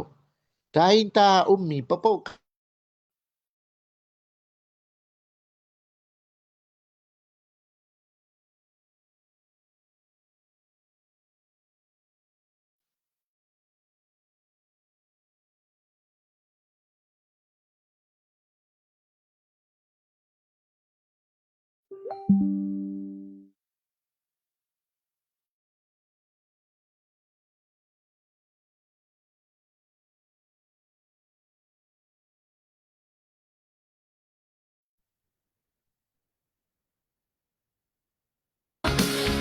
Tainta ummi paohpaoh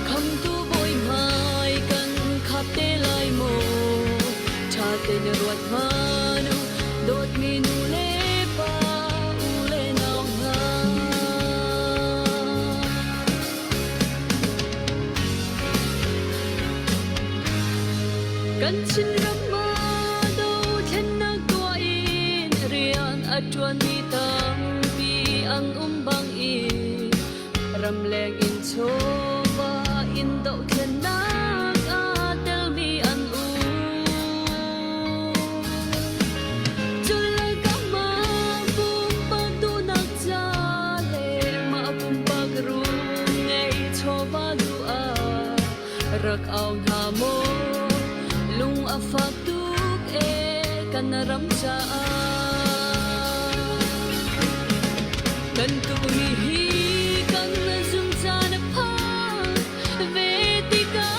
Khamtu bawi hmai kan khap te lai maw? Ṭha tein ruat hmanh u, dawtmi nu le pa, u le nau hna. Kan Chinram ah dothlennak tuah in rian a ṭuanmi tampi an um bangin ramleng in chawva in dohthlennak aa telmi an um. Culakah mah pumpak duhnak ca le mah pumpak rum ngei chawva duh ah rak au hna maw lung a fak tuk ee kan ram caah kan tukmi hi kan zum caan a phan ve tikah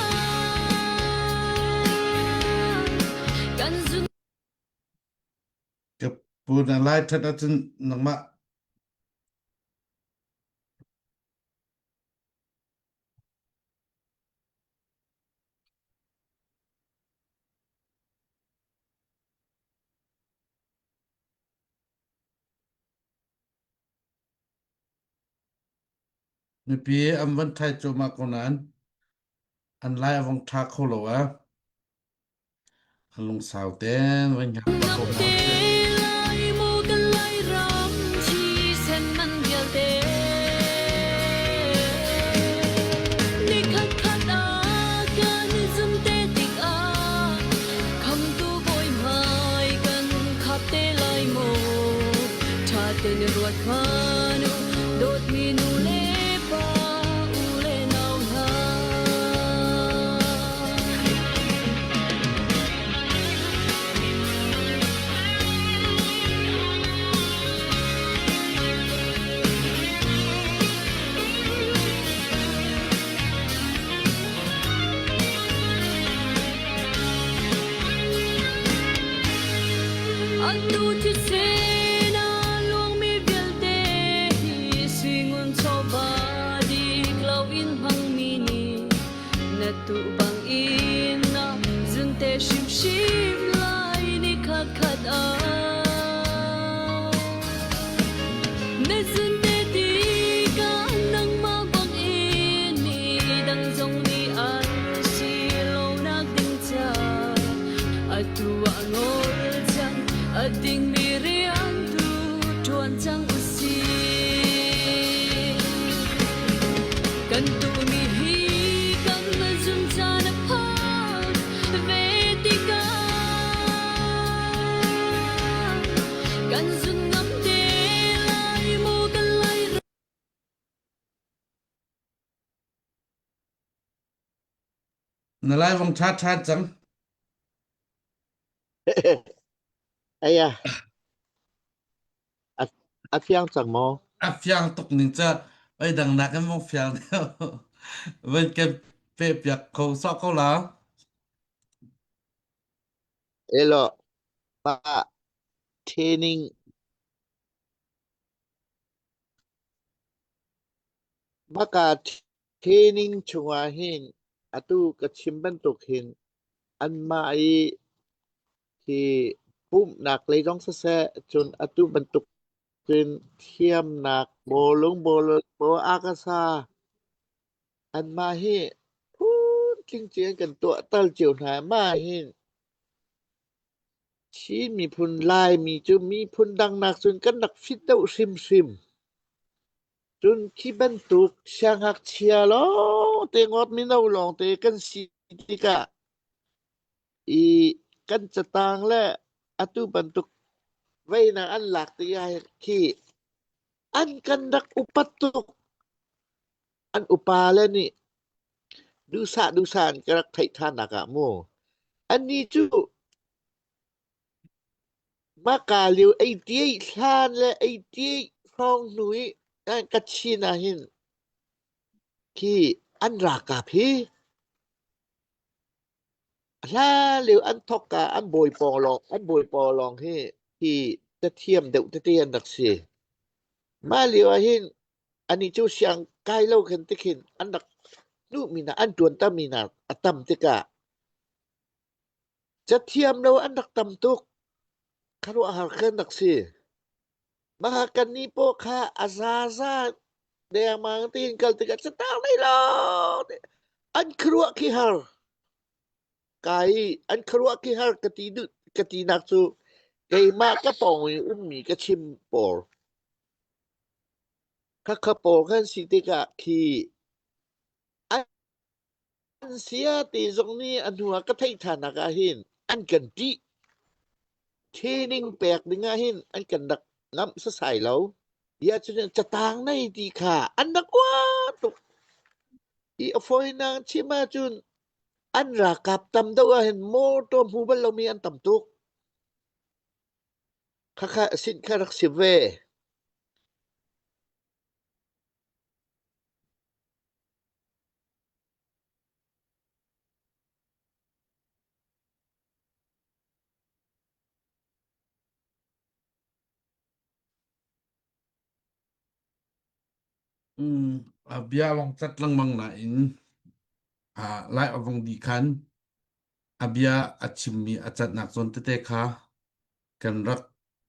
kan zum Ka pu na lai ṭhat ahcun nangmah Mipi an van ṭhai cuahmah ko nain an lai a vong ṭha kho lo ee. Lungsau tein voi hngak bak ko hna usih. Dawtmi nu le pa u le nau hna. Atu thisen a luangmi vialte hi suingun chawva dik loin hmangmi nih Na tuh bangin na zunte hrimhrim lai ni khatkhat ah. Na zunte tikah nangmah bangin mi dang zong nih an si lonak ding caah atu ah ngol cang a dingmi rian tu ṭuan cang u sih. Kan tuhmi hi kan zum caan a phan ve tikah kan zun ngam te lai maw kan lai Na lai vong ṭha ṭhan cang. Aya, a a fiang cang maw? A fiang tuk ning ca oi dang nak in vong fiang deuh. Van kan pe piak kho sawh ko la. Elo, pa training baka Training chungah hin atu ka chim bantuk hin anmah i hi pumhnak lei zong siseh, cun atu bantuk in thiamnak bawlung bawlung akasa anmah hi phuntling cio in kan tuah tal cio hna. Mah hin Chin miphun Laimi cu miphun dang nakcun kan rak fit deuh hrimhrim. Cun khi bantuk siangngakchia lawngte ngawt mino lawngte kan si tikah i kan catang le atu bantuk veinak an lak tikah khi an kan rak upat tuk. An upa le nih duhsah duhsah in ka rak theih ṭhannak ah mu. Annih cu Mahka lio ei hlan le ei hrawng hnu i Kachin ah hin khi an ralkap hi hlan lio an thawkka an bawi pawng lawng an bawi pawl lawng hi hi cathiam deuh tete an rak si. Mah lio ah hin anih cu siang kai lo khin tikhin an rak hnuhmi hna an ṭuantermi hna a tam tikah Cathiam lo an rak tam tuk. Khuaruahhar khi an rak si. Mah kannih paw kha a zaza dengmang tein kal tikah catang nei lo an khuaruah khi har. Kai an khuaruah khi har ka ti duh ka ti nak cu keimah ka pawng i ummi ka chim pawl. Khakha pawl kan si tikah khi an An sia ti zong nih a hnu ah ka theih ṭhannak ah hin an kan ṭih. Training pek ding ah hin an kan rak ngamh sasai lo. Bia cu catang nei ti kha an rak uar tuk. I a fawinak chim ahcun an ralkap tam deuh ah hin motor hmu bal lomi an tam tuk. Khakha sin kha rak si ve. Mm, a bia vong cat lengmang nain ah lai a vong di khan a bia a chimmi a catnak zawn tete kha kan rak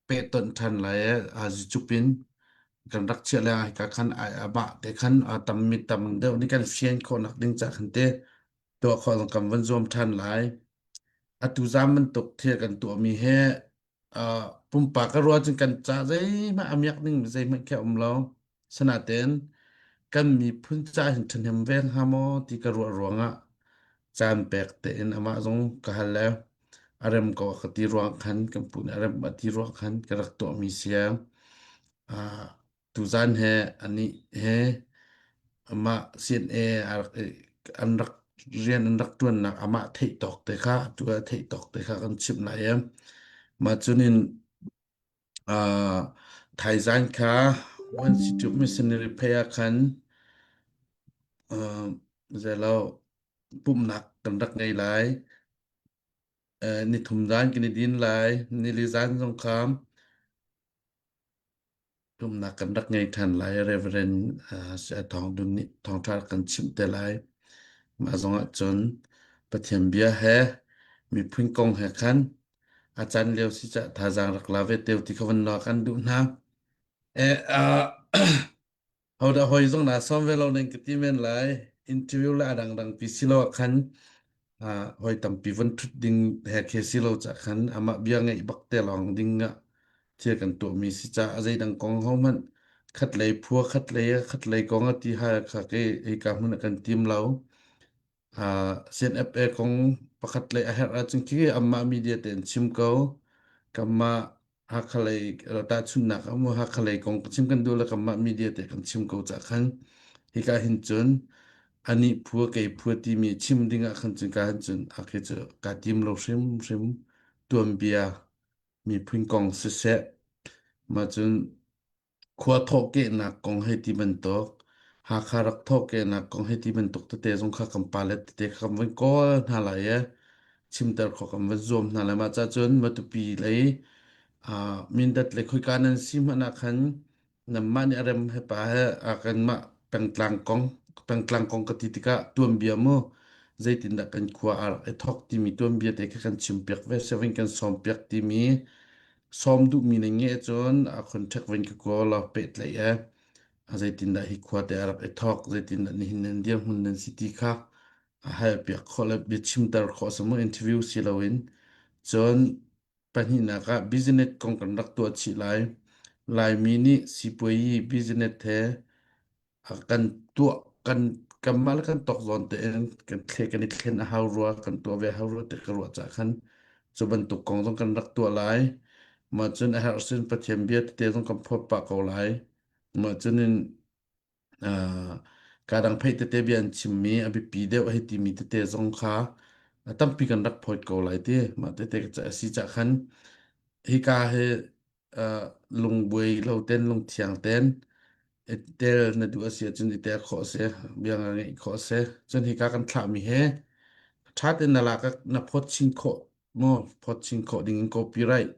pehtonh ṭhan lai i zucup in kan rak chiah le hika khan amah te khan tam mi tam deuh nih kan fian khawhnak ding ca khan te tuah khawh kan van zuam ṭhan lai. Atu zam bantuk thil kan tuahmi he uh, pumpak ka ruah cun kan ca zeihmanh a miak ding zeihmanh khi a um lo. Sanaten kan miphun ca hin ṭhahnem ve hnga maw ti ka ruah ruangah caan pek tein amah zong ka hal le a rem ko ka ti ruang khan kan pu nih a rem a ti ruang khan ka rak tuahmi si. Uh, tuzan he anih he amah CNA a rak an rak rian an rak ṭuannak amah theih tawk te kha atu ah theih tawk te kha kan chimh lai i mah cunin uh, thaizan kha One City Missionary phei ah khan uh, zelo pumhnak kan rak ngei lai. Uh, nithum zan kan i din lai nili zan zong kha Pumhnak kan rak ngei ṭhan lai. Reverend Saya Thawng Dun nih thawngṭha kan chimh te lai. Mah zong ahcun Pathian bia he miphun kong he khan a caan lio si cah thazaang rak la ve teo ti kha van nawl kan duh hna. Eh, uh, hodah hoi zong na sawm ve lo ning ka ti men lai. Interview le a dangdang pi si lo ah khan uh, hoi tampi von ṭhut ding he khe si lo cah khan amah bia ngeih bak te lawng ding ah thil kan tuahmi si caah zeidang kong hohmanh khatlei phua khatlei khatlei kong a ti ha kha ke hika hmun ah kan tim lo. Uh, CNFA kong pakhat lei a herh ahcun khi amah media te in chim ko. Kamah Hakha lei tahchunhnak ah mu Hakha lei kong chim kan duh le kamah media te kan chim ko cah khan hika hin cun anih phua kei phua timi chim ding ah khan cun ka hin cun a khi cu ka tim lo hrim hrim tuanbia miphun kong siseh, mah cun khua thawhkehnak kong hei ti bantuk, Hakha rak thawhkehnak kong hei ti bantuk tete zong kha kan pale tete kha kan van kawl hna lai i chimter khawh kan van zuam hna lai. Mah cah cun Matupi lei uh, Mindat le khoika nan si hmanh ah khan Nanmah nih a rem he pa he a kanmah pengtlang kong pengtlang kong ka ti tikah tuanbia mu zeitindah kan khua a rak i thawk timi tuanbia te kha kan chimpiak ve sivin kan sawmpiak timi sawm duhmi na ngeih cun a contact vin ka kawl law pehtlaih e a zeitindah hi khua te a rak i thawk zeitindah nihin nan dirhmun nan si ti kha a halpiak khawh le biachimter khawh samu interview si loin cun Pahnihnak ah business kong kan rak tuah chih lai. Laimi nih sipuayi business he kan tuah kan kanmah le kan tawk zawn tein kan thle kan i thlen a hau rua kan tuah ve hau rua ti ka ruah cah khan cu bantuk kong zong kan rak tuah lai. Mah cun a herh sin Pathian bia tete zong kan phawt pah ko lai. Mah cun in Kadang pheih tete bia an chimmi a biapi deuh hei timi tete zong kha a tampi kan rak phawt ko lai ti. Mah tete a si cah khan hika hi lungbuai lo ten lungthiang ten i tel na duh a si ahcun i tel khawh a si, bia nga ngeih khawh a si. Cun hika kan thlahmi hi ṭha tein na lak ah na phawt chin khawh maw phawt chin khawh ding in copyright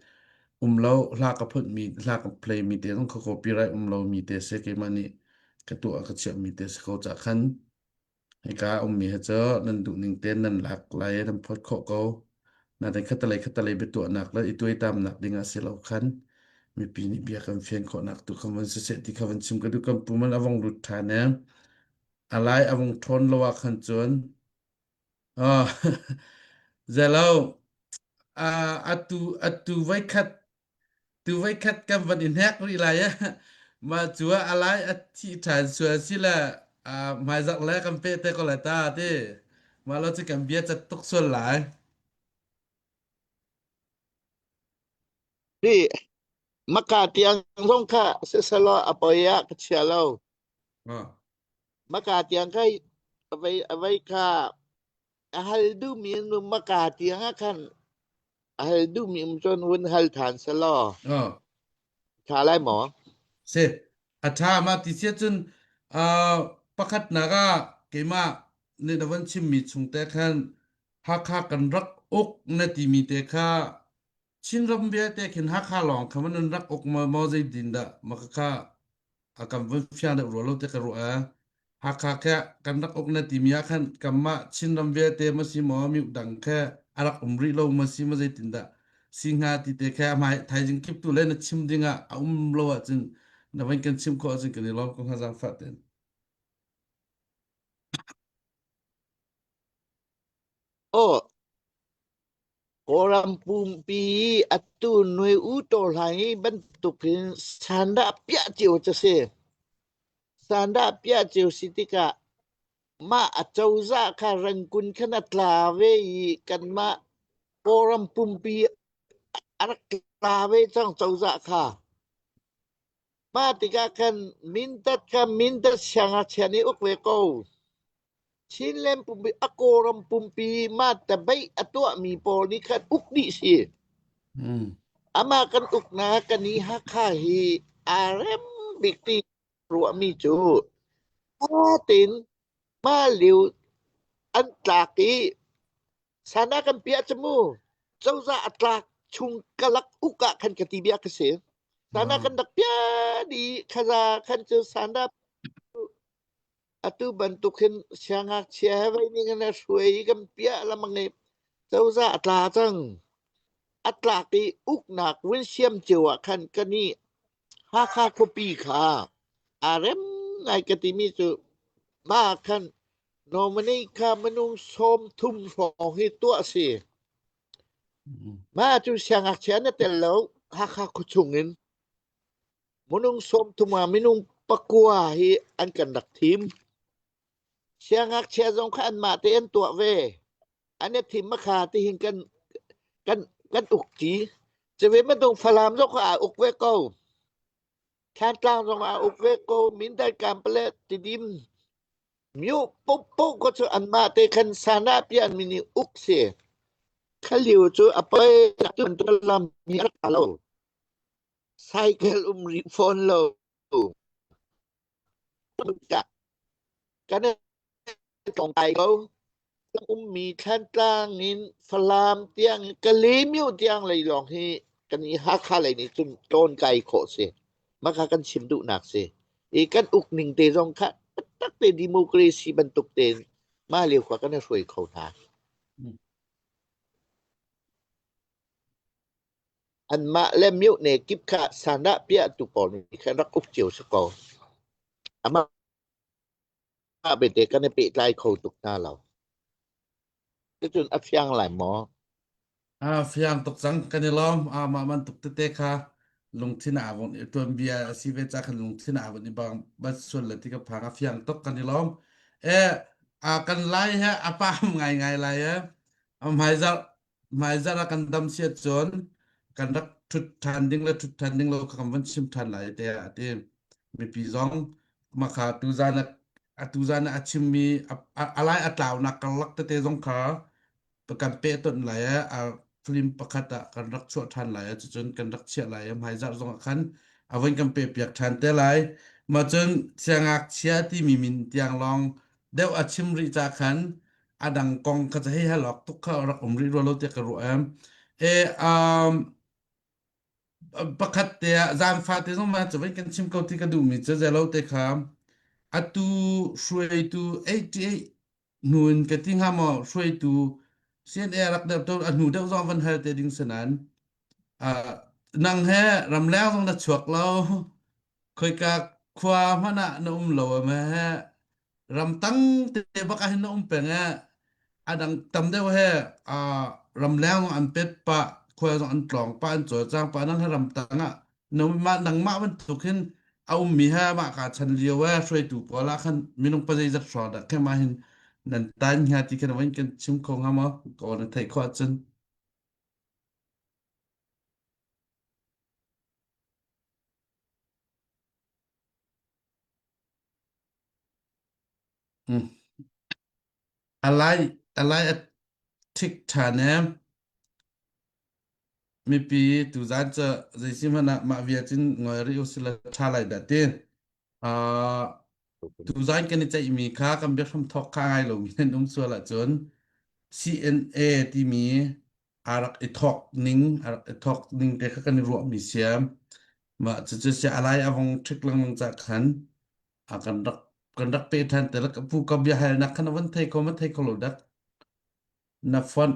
um lo hla ka phut mi hla ka play mi te zong kha copyright um lo mi te se keimah nih ka tuah ka chiah mi te si ko ca khan hika um mi he cu nan duh ning te nan lak lai nan phawt khawh ko na den khatalei khatalei biatuahnak le i tuaitam nak ding ah si lo khan mipi nih bia kan fian khawhnak tu khan van siseh ti kha van chim ka duh kan pu man avong lut ṭhan e alai avong ṭhawn lo ah khan cun Oh, zelo atu atu voikhat tu voikhat kan van i hnek rih lai ah mah cu a lai a thi ṭhan sual si le hmaizarh le kan peh te ko lai ta ti mah lo cu kan bia cat tuk sual lai. Hi maka tiang zong kha siselaw a poi ah ka chia lo. Ah. Maka tiang kha avei avei kha a hal duhmi an um maka tiang ah khan a hal duhmi um cun vun hal than selaw Ah. tha lai maw? Si a ṭha ma ti sia cun uh, pakhatnak ah keimah nih na van chimmi chung te khan Hakha kan rak uk na timi te kha Chinram vialte khin Hakha lawng kha man rak uk maw maw zeitin dah maka kha a kan vun fiang deuh rua lo te ka ruah eh. Hakha khe kan rak uk na timi ah khan kanmah Chinram vialte ma si maw mi dang khe a rak um rih lo ma si ma zeitin dah si hnga ti te khe hmai thaizing kip tu le na chim ding ah a um lo ahcun na van kan chim khawh ahcun kan i lawm ko hnga zaangfah ten. Aw. Kawlram pumpi i atu Nui U Taw Hlaing hi bantukin sandah piah cio cu si. Sandah piah cio si tikah mah acozah kha Rangoon khan a tla ve i kanmah Kawlram pumpi a rak tla ve cang cozah kha. Mah tikah khan Mindat kha Mindat siangngakchia nih uk ve ko. Chinland pumpi a Kawlram pumpi mah tabeih a tuahmi pawl nih khan uk dih si. Amah kan uknak kan i Hakha hi aa rem bik ti ruahmi cu tein mah lio an tlak i sana kan piah cu mu cozah a tlak chung kalak uk ah khan ka ti bia ka si. Sana kan rak piah dih khaza khan cu sana Atu bantuk hin siangngakchia he vei ning in a hruai i kan piah lengmang i cozah a tla cang. A tlak i uknak vun siam cio ah khan kan i Hakha khuapi kha aa rem ngai ka timi cu mah ah khan nominee kha minung 30 hrawng hi tuah a si. Mah cu siangngakchia na tel lo Hakha khuachung in. Minung 30 ah minung pakua hi an kan rak thim. Siangngakchia zong kha anmah te an tuah ve. An i thim kha tihin kan kan kan uk ti. Cuve bantuk Falam zong kha aa uk ve ko. Thantlang zong aa uk ve ko. Mindat Kanpalet Tidim Myo popo ko cu anmah te khan sana pian mi nih uk si. Khalio cu a poi tu lam hi a rak lo. Cycle um rih fawn lo. Kan i tlawngkai ko. Ummi Thlantlang in Falam tiang Kalaymyo tiang lei lawng hi kan i Hakha lei nih cun tlawnkai khawh si. Mah kha kan chim duhnak si. I kan uk ning te zong kha taktak te democracy bantuk tein mah lio khua kan i hruai kho hna. Anmah le myone kip kha sandah piahtu pawl nih khan rak uk cio si ko. Amah bete kan i pehtlai kho tuk hna lo. Cucun a fiang lai maw? A fiang tuk cang kan i lawm. A mah bantuk tete kha lungthin ah vun i tuan bia a si ve ca khan lungthin ah vun i bang bat sual le ti ka phang a fiang tuk kan i lawm. E a kan lai he a pam ngai ngai lai e. A hmaizarh Hmaizarh ah kan dam si ahcun kan rak ṭhut ṭhan ding le ṭhut ṭhan ding lo kha kan van chim ṭhan lai tiah a ti. Mipi zong mah kha tuzaan ah atu zan ah a chimmi a lai a tlaunak karlak tete zong kha kan pehtonh lai i a film pakhat ah kan rak chuah ṭhan lai i cucun kan rak chiah lai i hmaizarh zong ah khan a von kan pehpiak ṭhan te lai. Mah cun siangngakchia timi min tiang lawng deuh a chim rih ca khan a dang kong kha hei halok tuk kha rak um rih rua lo tiah ka ruah em e um pakhat te ah zaangfa te zong ma cu kan chim ko ti ka duhmi cu zelo te kha atu hruaitu 88 hnu in ka ti hnga maw hruaitu CNA rak deuh to a hnu deuh zong van hal te ding sanan nang he ramleng zong na chuak lo khoika khua hmanh ah na um lo am he ramtang te bak ah hin na um peng e a dang tam deuh he ramleng zong an pet pah khua zong an tlawng pah an cawlcang pah nang he ramtang ah nangmah nangmah bantuk hin a ummi he mah ka chan lio e hruaitu pawl ah khan minung pa zeizat hrawng dah khe ma hin nan tan hnga ti khan van kan chim kho hnga maw ko na theih khawh ahcun Mm. Alai alai a thik ṭhan e. Mipi tuzan cu zeisihmanh ah mah vial cun ngoi rih usih law ṭha lai dah ti. Uh, tuzan kan i ceihmi kha kan biahram thawk kha ngai lomi nan um sual ahcun CNA timi a rak i thawk ning a rak i thawk ning te kha kan i ruahmi siam. Mah cucu sia alai a vong ṭhik lengmang cah khan a kan rak kan rak pe ṭhan te la ka pu ka bia halnak kha na van thei ko ma thei kho lo dak na fonh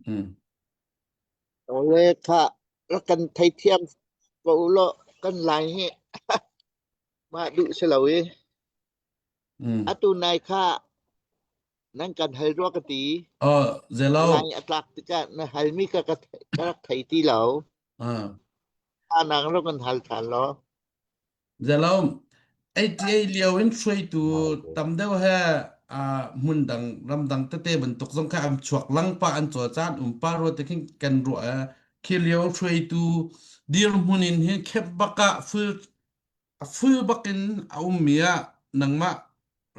Mm. Ole kha rak kan theithiam ko ulaw kan lai hi mah duh si lo i Mm. atu nai kha nan kan hal rua ka ti. Oh, Ka zelo. lai a tlak tikah na halmi ka ka ka rak thei ti lo. Ah. Nang rak kan hal than law. Zelo. ATA lio in hruaitu tam deuh he hmun dang ramdang tete bantuk zong kha am chuak lang pa an cawl caan um pa rua te khin kan ruah khi lio hruaitu dirhmun in hin khep bak ah full a full bakin a ummi ah nangmah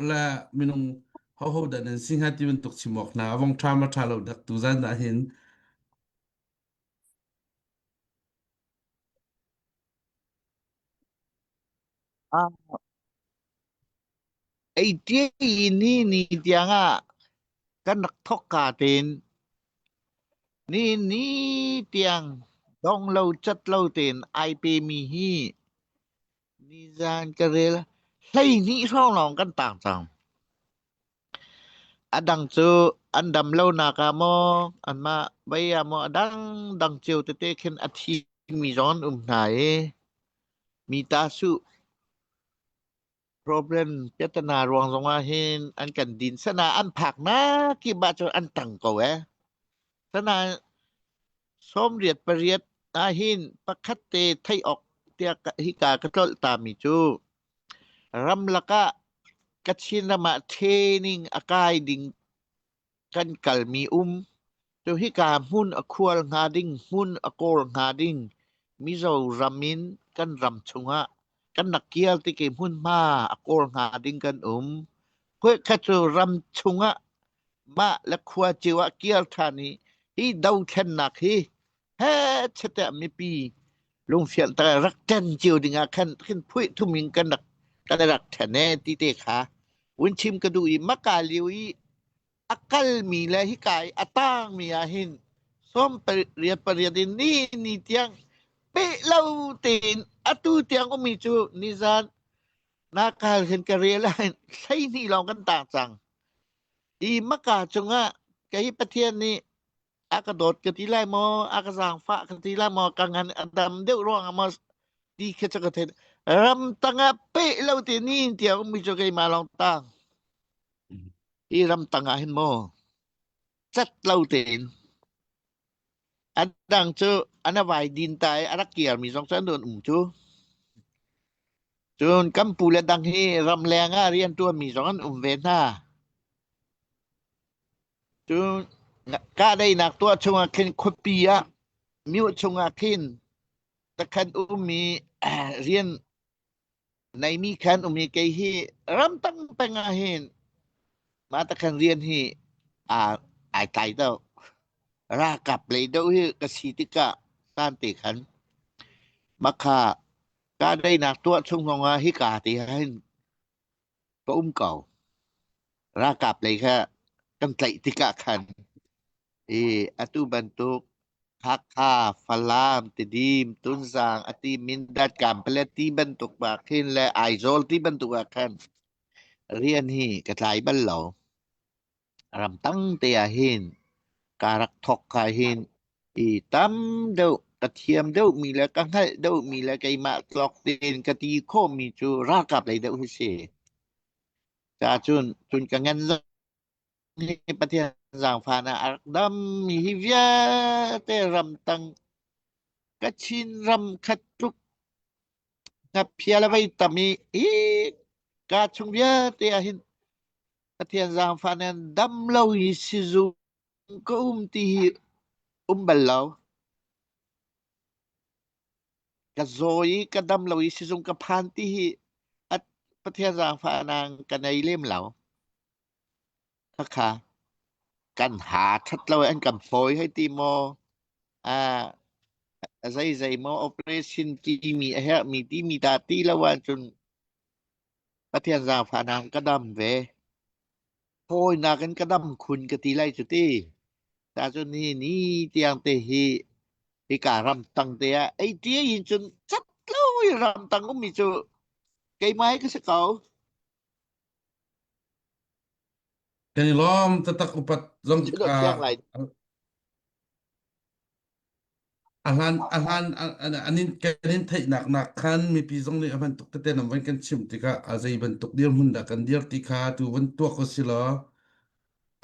le minung hoho dah nan si hnga ti bantuk chim awk hna a vong ṭha ma ṭha lo dak tu zan ah hin Ah, ei tia ni ni tiang ah kan rak thok ka tein ni ni tiang dong lo cat lo tein ai pe mi hi nizan ka rel 12 hrawng lawng kan tang cang. A dang cu an dam lonak ah maw anmah vei ah maw a dangdang cio tete khin a thi mi zong an um hna i mi ta suh problem piatana ruang zong ah hin an kan din sana an phak nak kip ah cun an tang ko eh. Sana 98 ah hin pakhat te theih awk tiah hika ka tlolh ta mi cu ramlak ah Kachin ram ah training a kai ding kan kalmi um. Cu hika hmun a khual hnga ding, hmun a kawl hnga ding Mizoram in kan ram chungah kan rak kir tik i hmunhma a kawl hnga ding kan um. Khuikhat cu ram chungah mah le khua cio ah kir ṭhan i hi dothlennak hi hechet mipi lungfianter rak ṭen cio ding ah khan khin phuih thum in kan rak kan rak ṭhen e ti te kha vun chim ka duh i maka lio i a kalmi le hika i a tangmi ah hin sawm pariat pariat in ni ni tiang peh lo tein atu tiang ummi cu nizan nakal hin ka rel ah hin 12 lawng kan tang cang i maka cungah kei Pathian nih a ka dawt ka ti lai maw a ka zaangfah ka ti lai maw ka ngan a dam deuh ruangah maw ti kha cu ka theih ram tangah peh lo te ni tiang ummi cu keimah lawng tang hi ram tangah hin maw cat lo tein a dang cu an vai din ta i a rak kirmi zong cu an um cu cun kan pu le dang hi ramleng ah rian ṭuanmi zong an um ve hna Cun kahdaihnak tuah chungah khin khuapi ah myo chungah khin takhan ummi rian neimi khan um i kei hi ramtang peng ah hin mah takhan rian hi aa ai tlai deuh. Ralkap lei deuh hi ka si tikah san te khan makha kahdaihnak tuah chung zongah hika te hin ka um ko. Ralkap lei kha kan tlaih tikah khan i atu bantuk Hakha, Falam, Tidim, Tunzang, ati Mindat, Kanpalet ti bantuk ah khin le Aizawl ti bantuk ah khan rian hi ka tlai bal lo. Ramtang te ah hin ka rak thawk ka hin i tam deuh ka thiam deuh mi le ka hngalh deuh mi le keimah tlok tein ka ti khawh mi cu ralkap lei deuh hi si. Ca cun cun ka ngan zong hi Pathian zaangfah ah a rak dam mi hi vialte ramtang Kachin ram khat tluk hnaphial a vei tam i hi ka chung vialte ah hin Pathian zaangfah nan dam lo hi sizung ka um ti hi um bal lo. Ka zaw i ka dam lo i sizung ka phan ti hi at Pathian zaangfah nang ka nei lem lo. Khakha kan ha that lo an kan fawi hei ti maw ah zei zei maw operation timi a herhmi timi dah ti lo ahcun Pathian zaangfah nang ka dam ve. Fawinak in ka dam khun ka ti lai cu ti. Ta cun hi ni tiang te hi hika ramtang te ah ei tia in cun cat lo i ramtang ummi cu keimah hi ka si ko. Kan i lawm taktak upat zong Cu dot siang lai. A hlan a hlan an in kan in theihnak nak khan mipi zong nih a hman tuk tete nam van kan chimh tikah a zei bantuk dirhmun dah kan dir ti kha tu van tuak ko si law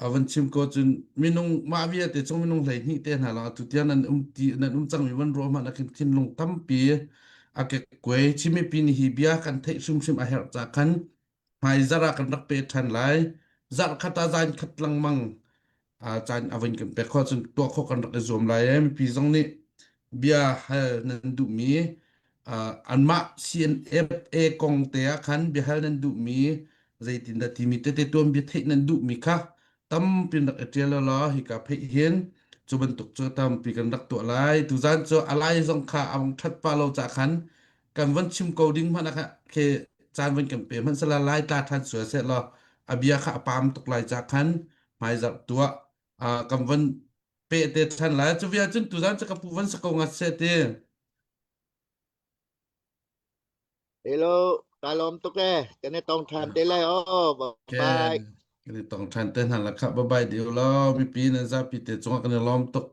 a van chim ko cun minung mah vialte chung minung 12 te hna lang atu tiang nan um ti nan um cangmi van ruah hmanh ah khin thinlung tampi a kekkuai Chin mipi nih hi bia kan theih hrimhrim a herh ca khan hmaizarh ah kan rak pe ṭhan lai. Zarh khat ah zan khat lengmang caan a vun kan pek khawh cun tuah khawh kan rak i zuam lai i mipi zong nih bia hal nan duhmi anmah CNFA kong te ah khan biahal nan duhmi zeitindah timi tete tuan bia theih nan duhmi kha tampi rak i ṭial law hika pheih hin cu bantuk cu tampi kan rak tuah lai. Tuzan cu alai zong kha a vung ṭhat pah lo ca khan kan van chim ko ding hmanh ah khi caan van kan pe hmanh sala lai tla than sual seh law a bia kha a pam tuk lai ca khan hmaizarh tuah kan van pe te than lai cu via cun tuzan cu ka pu van sa ko ngat se ti Hello, ka lawm tuk e. Kan i tong than te lai o. Bye bye. Kan i tong than te hna la kha bye bye diu law mipi nan zapi te cungah kan i lawm tuk.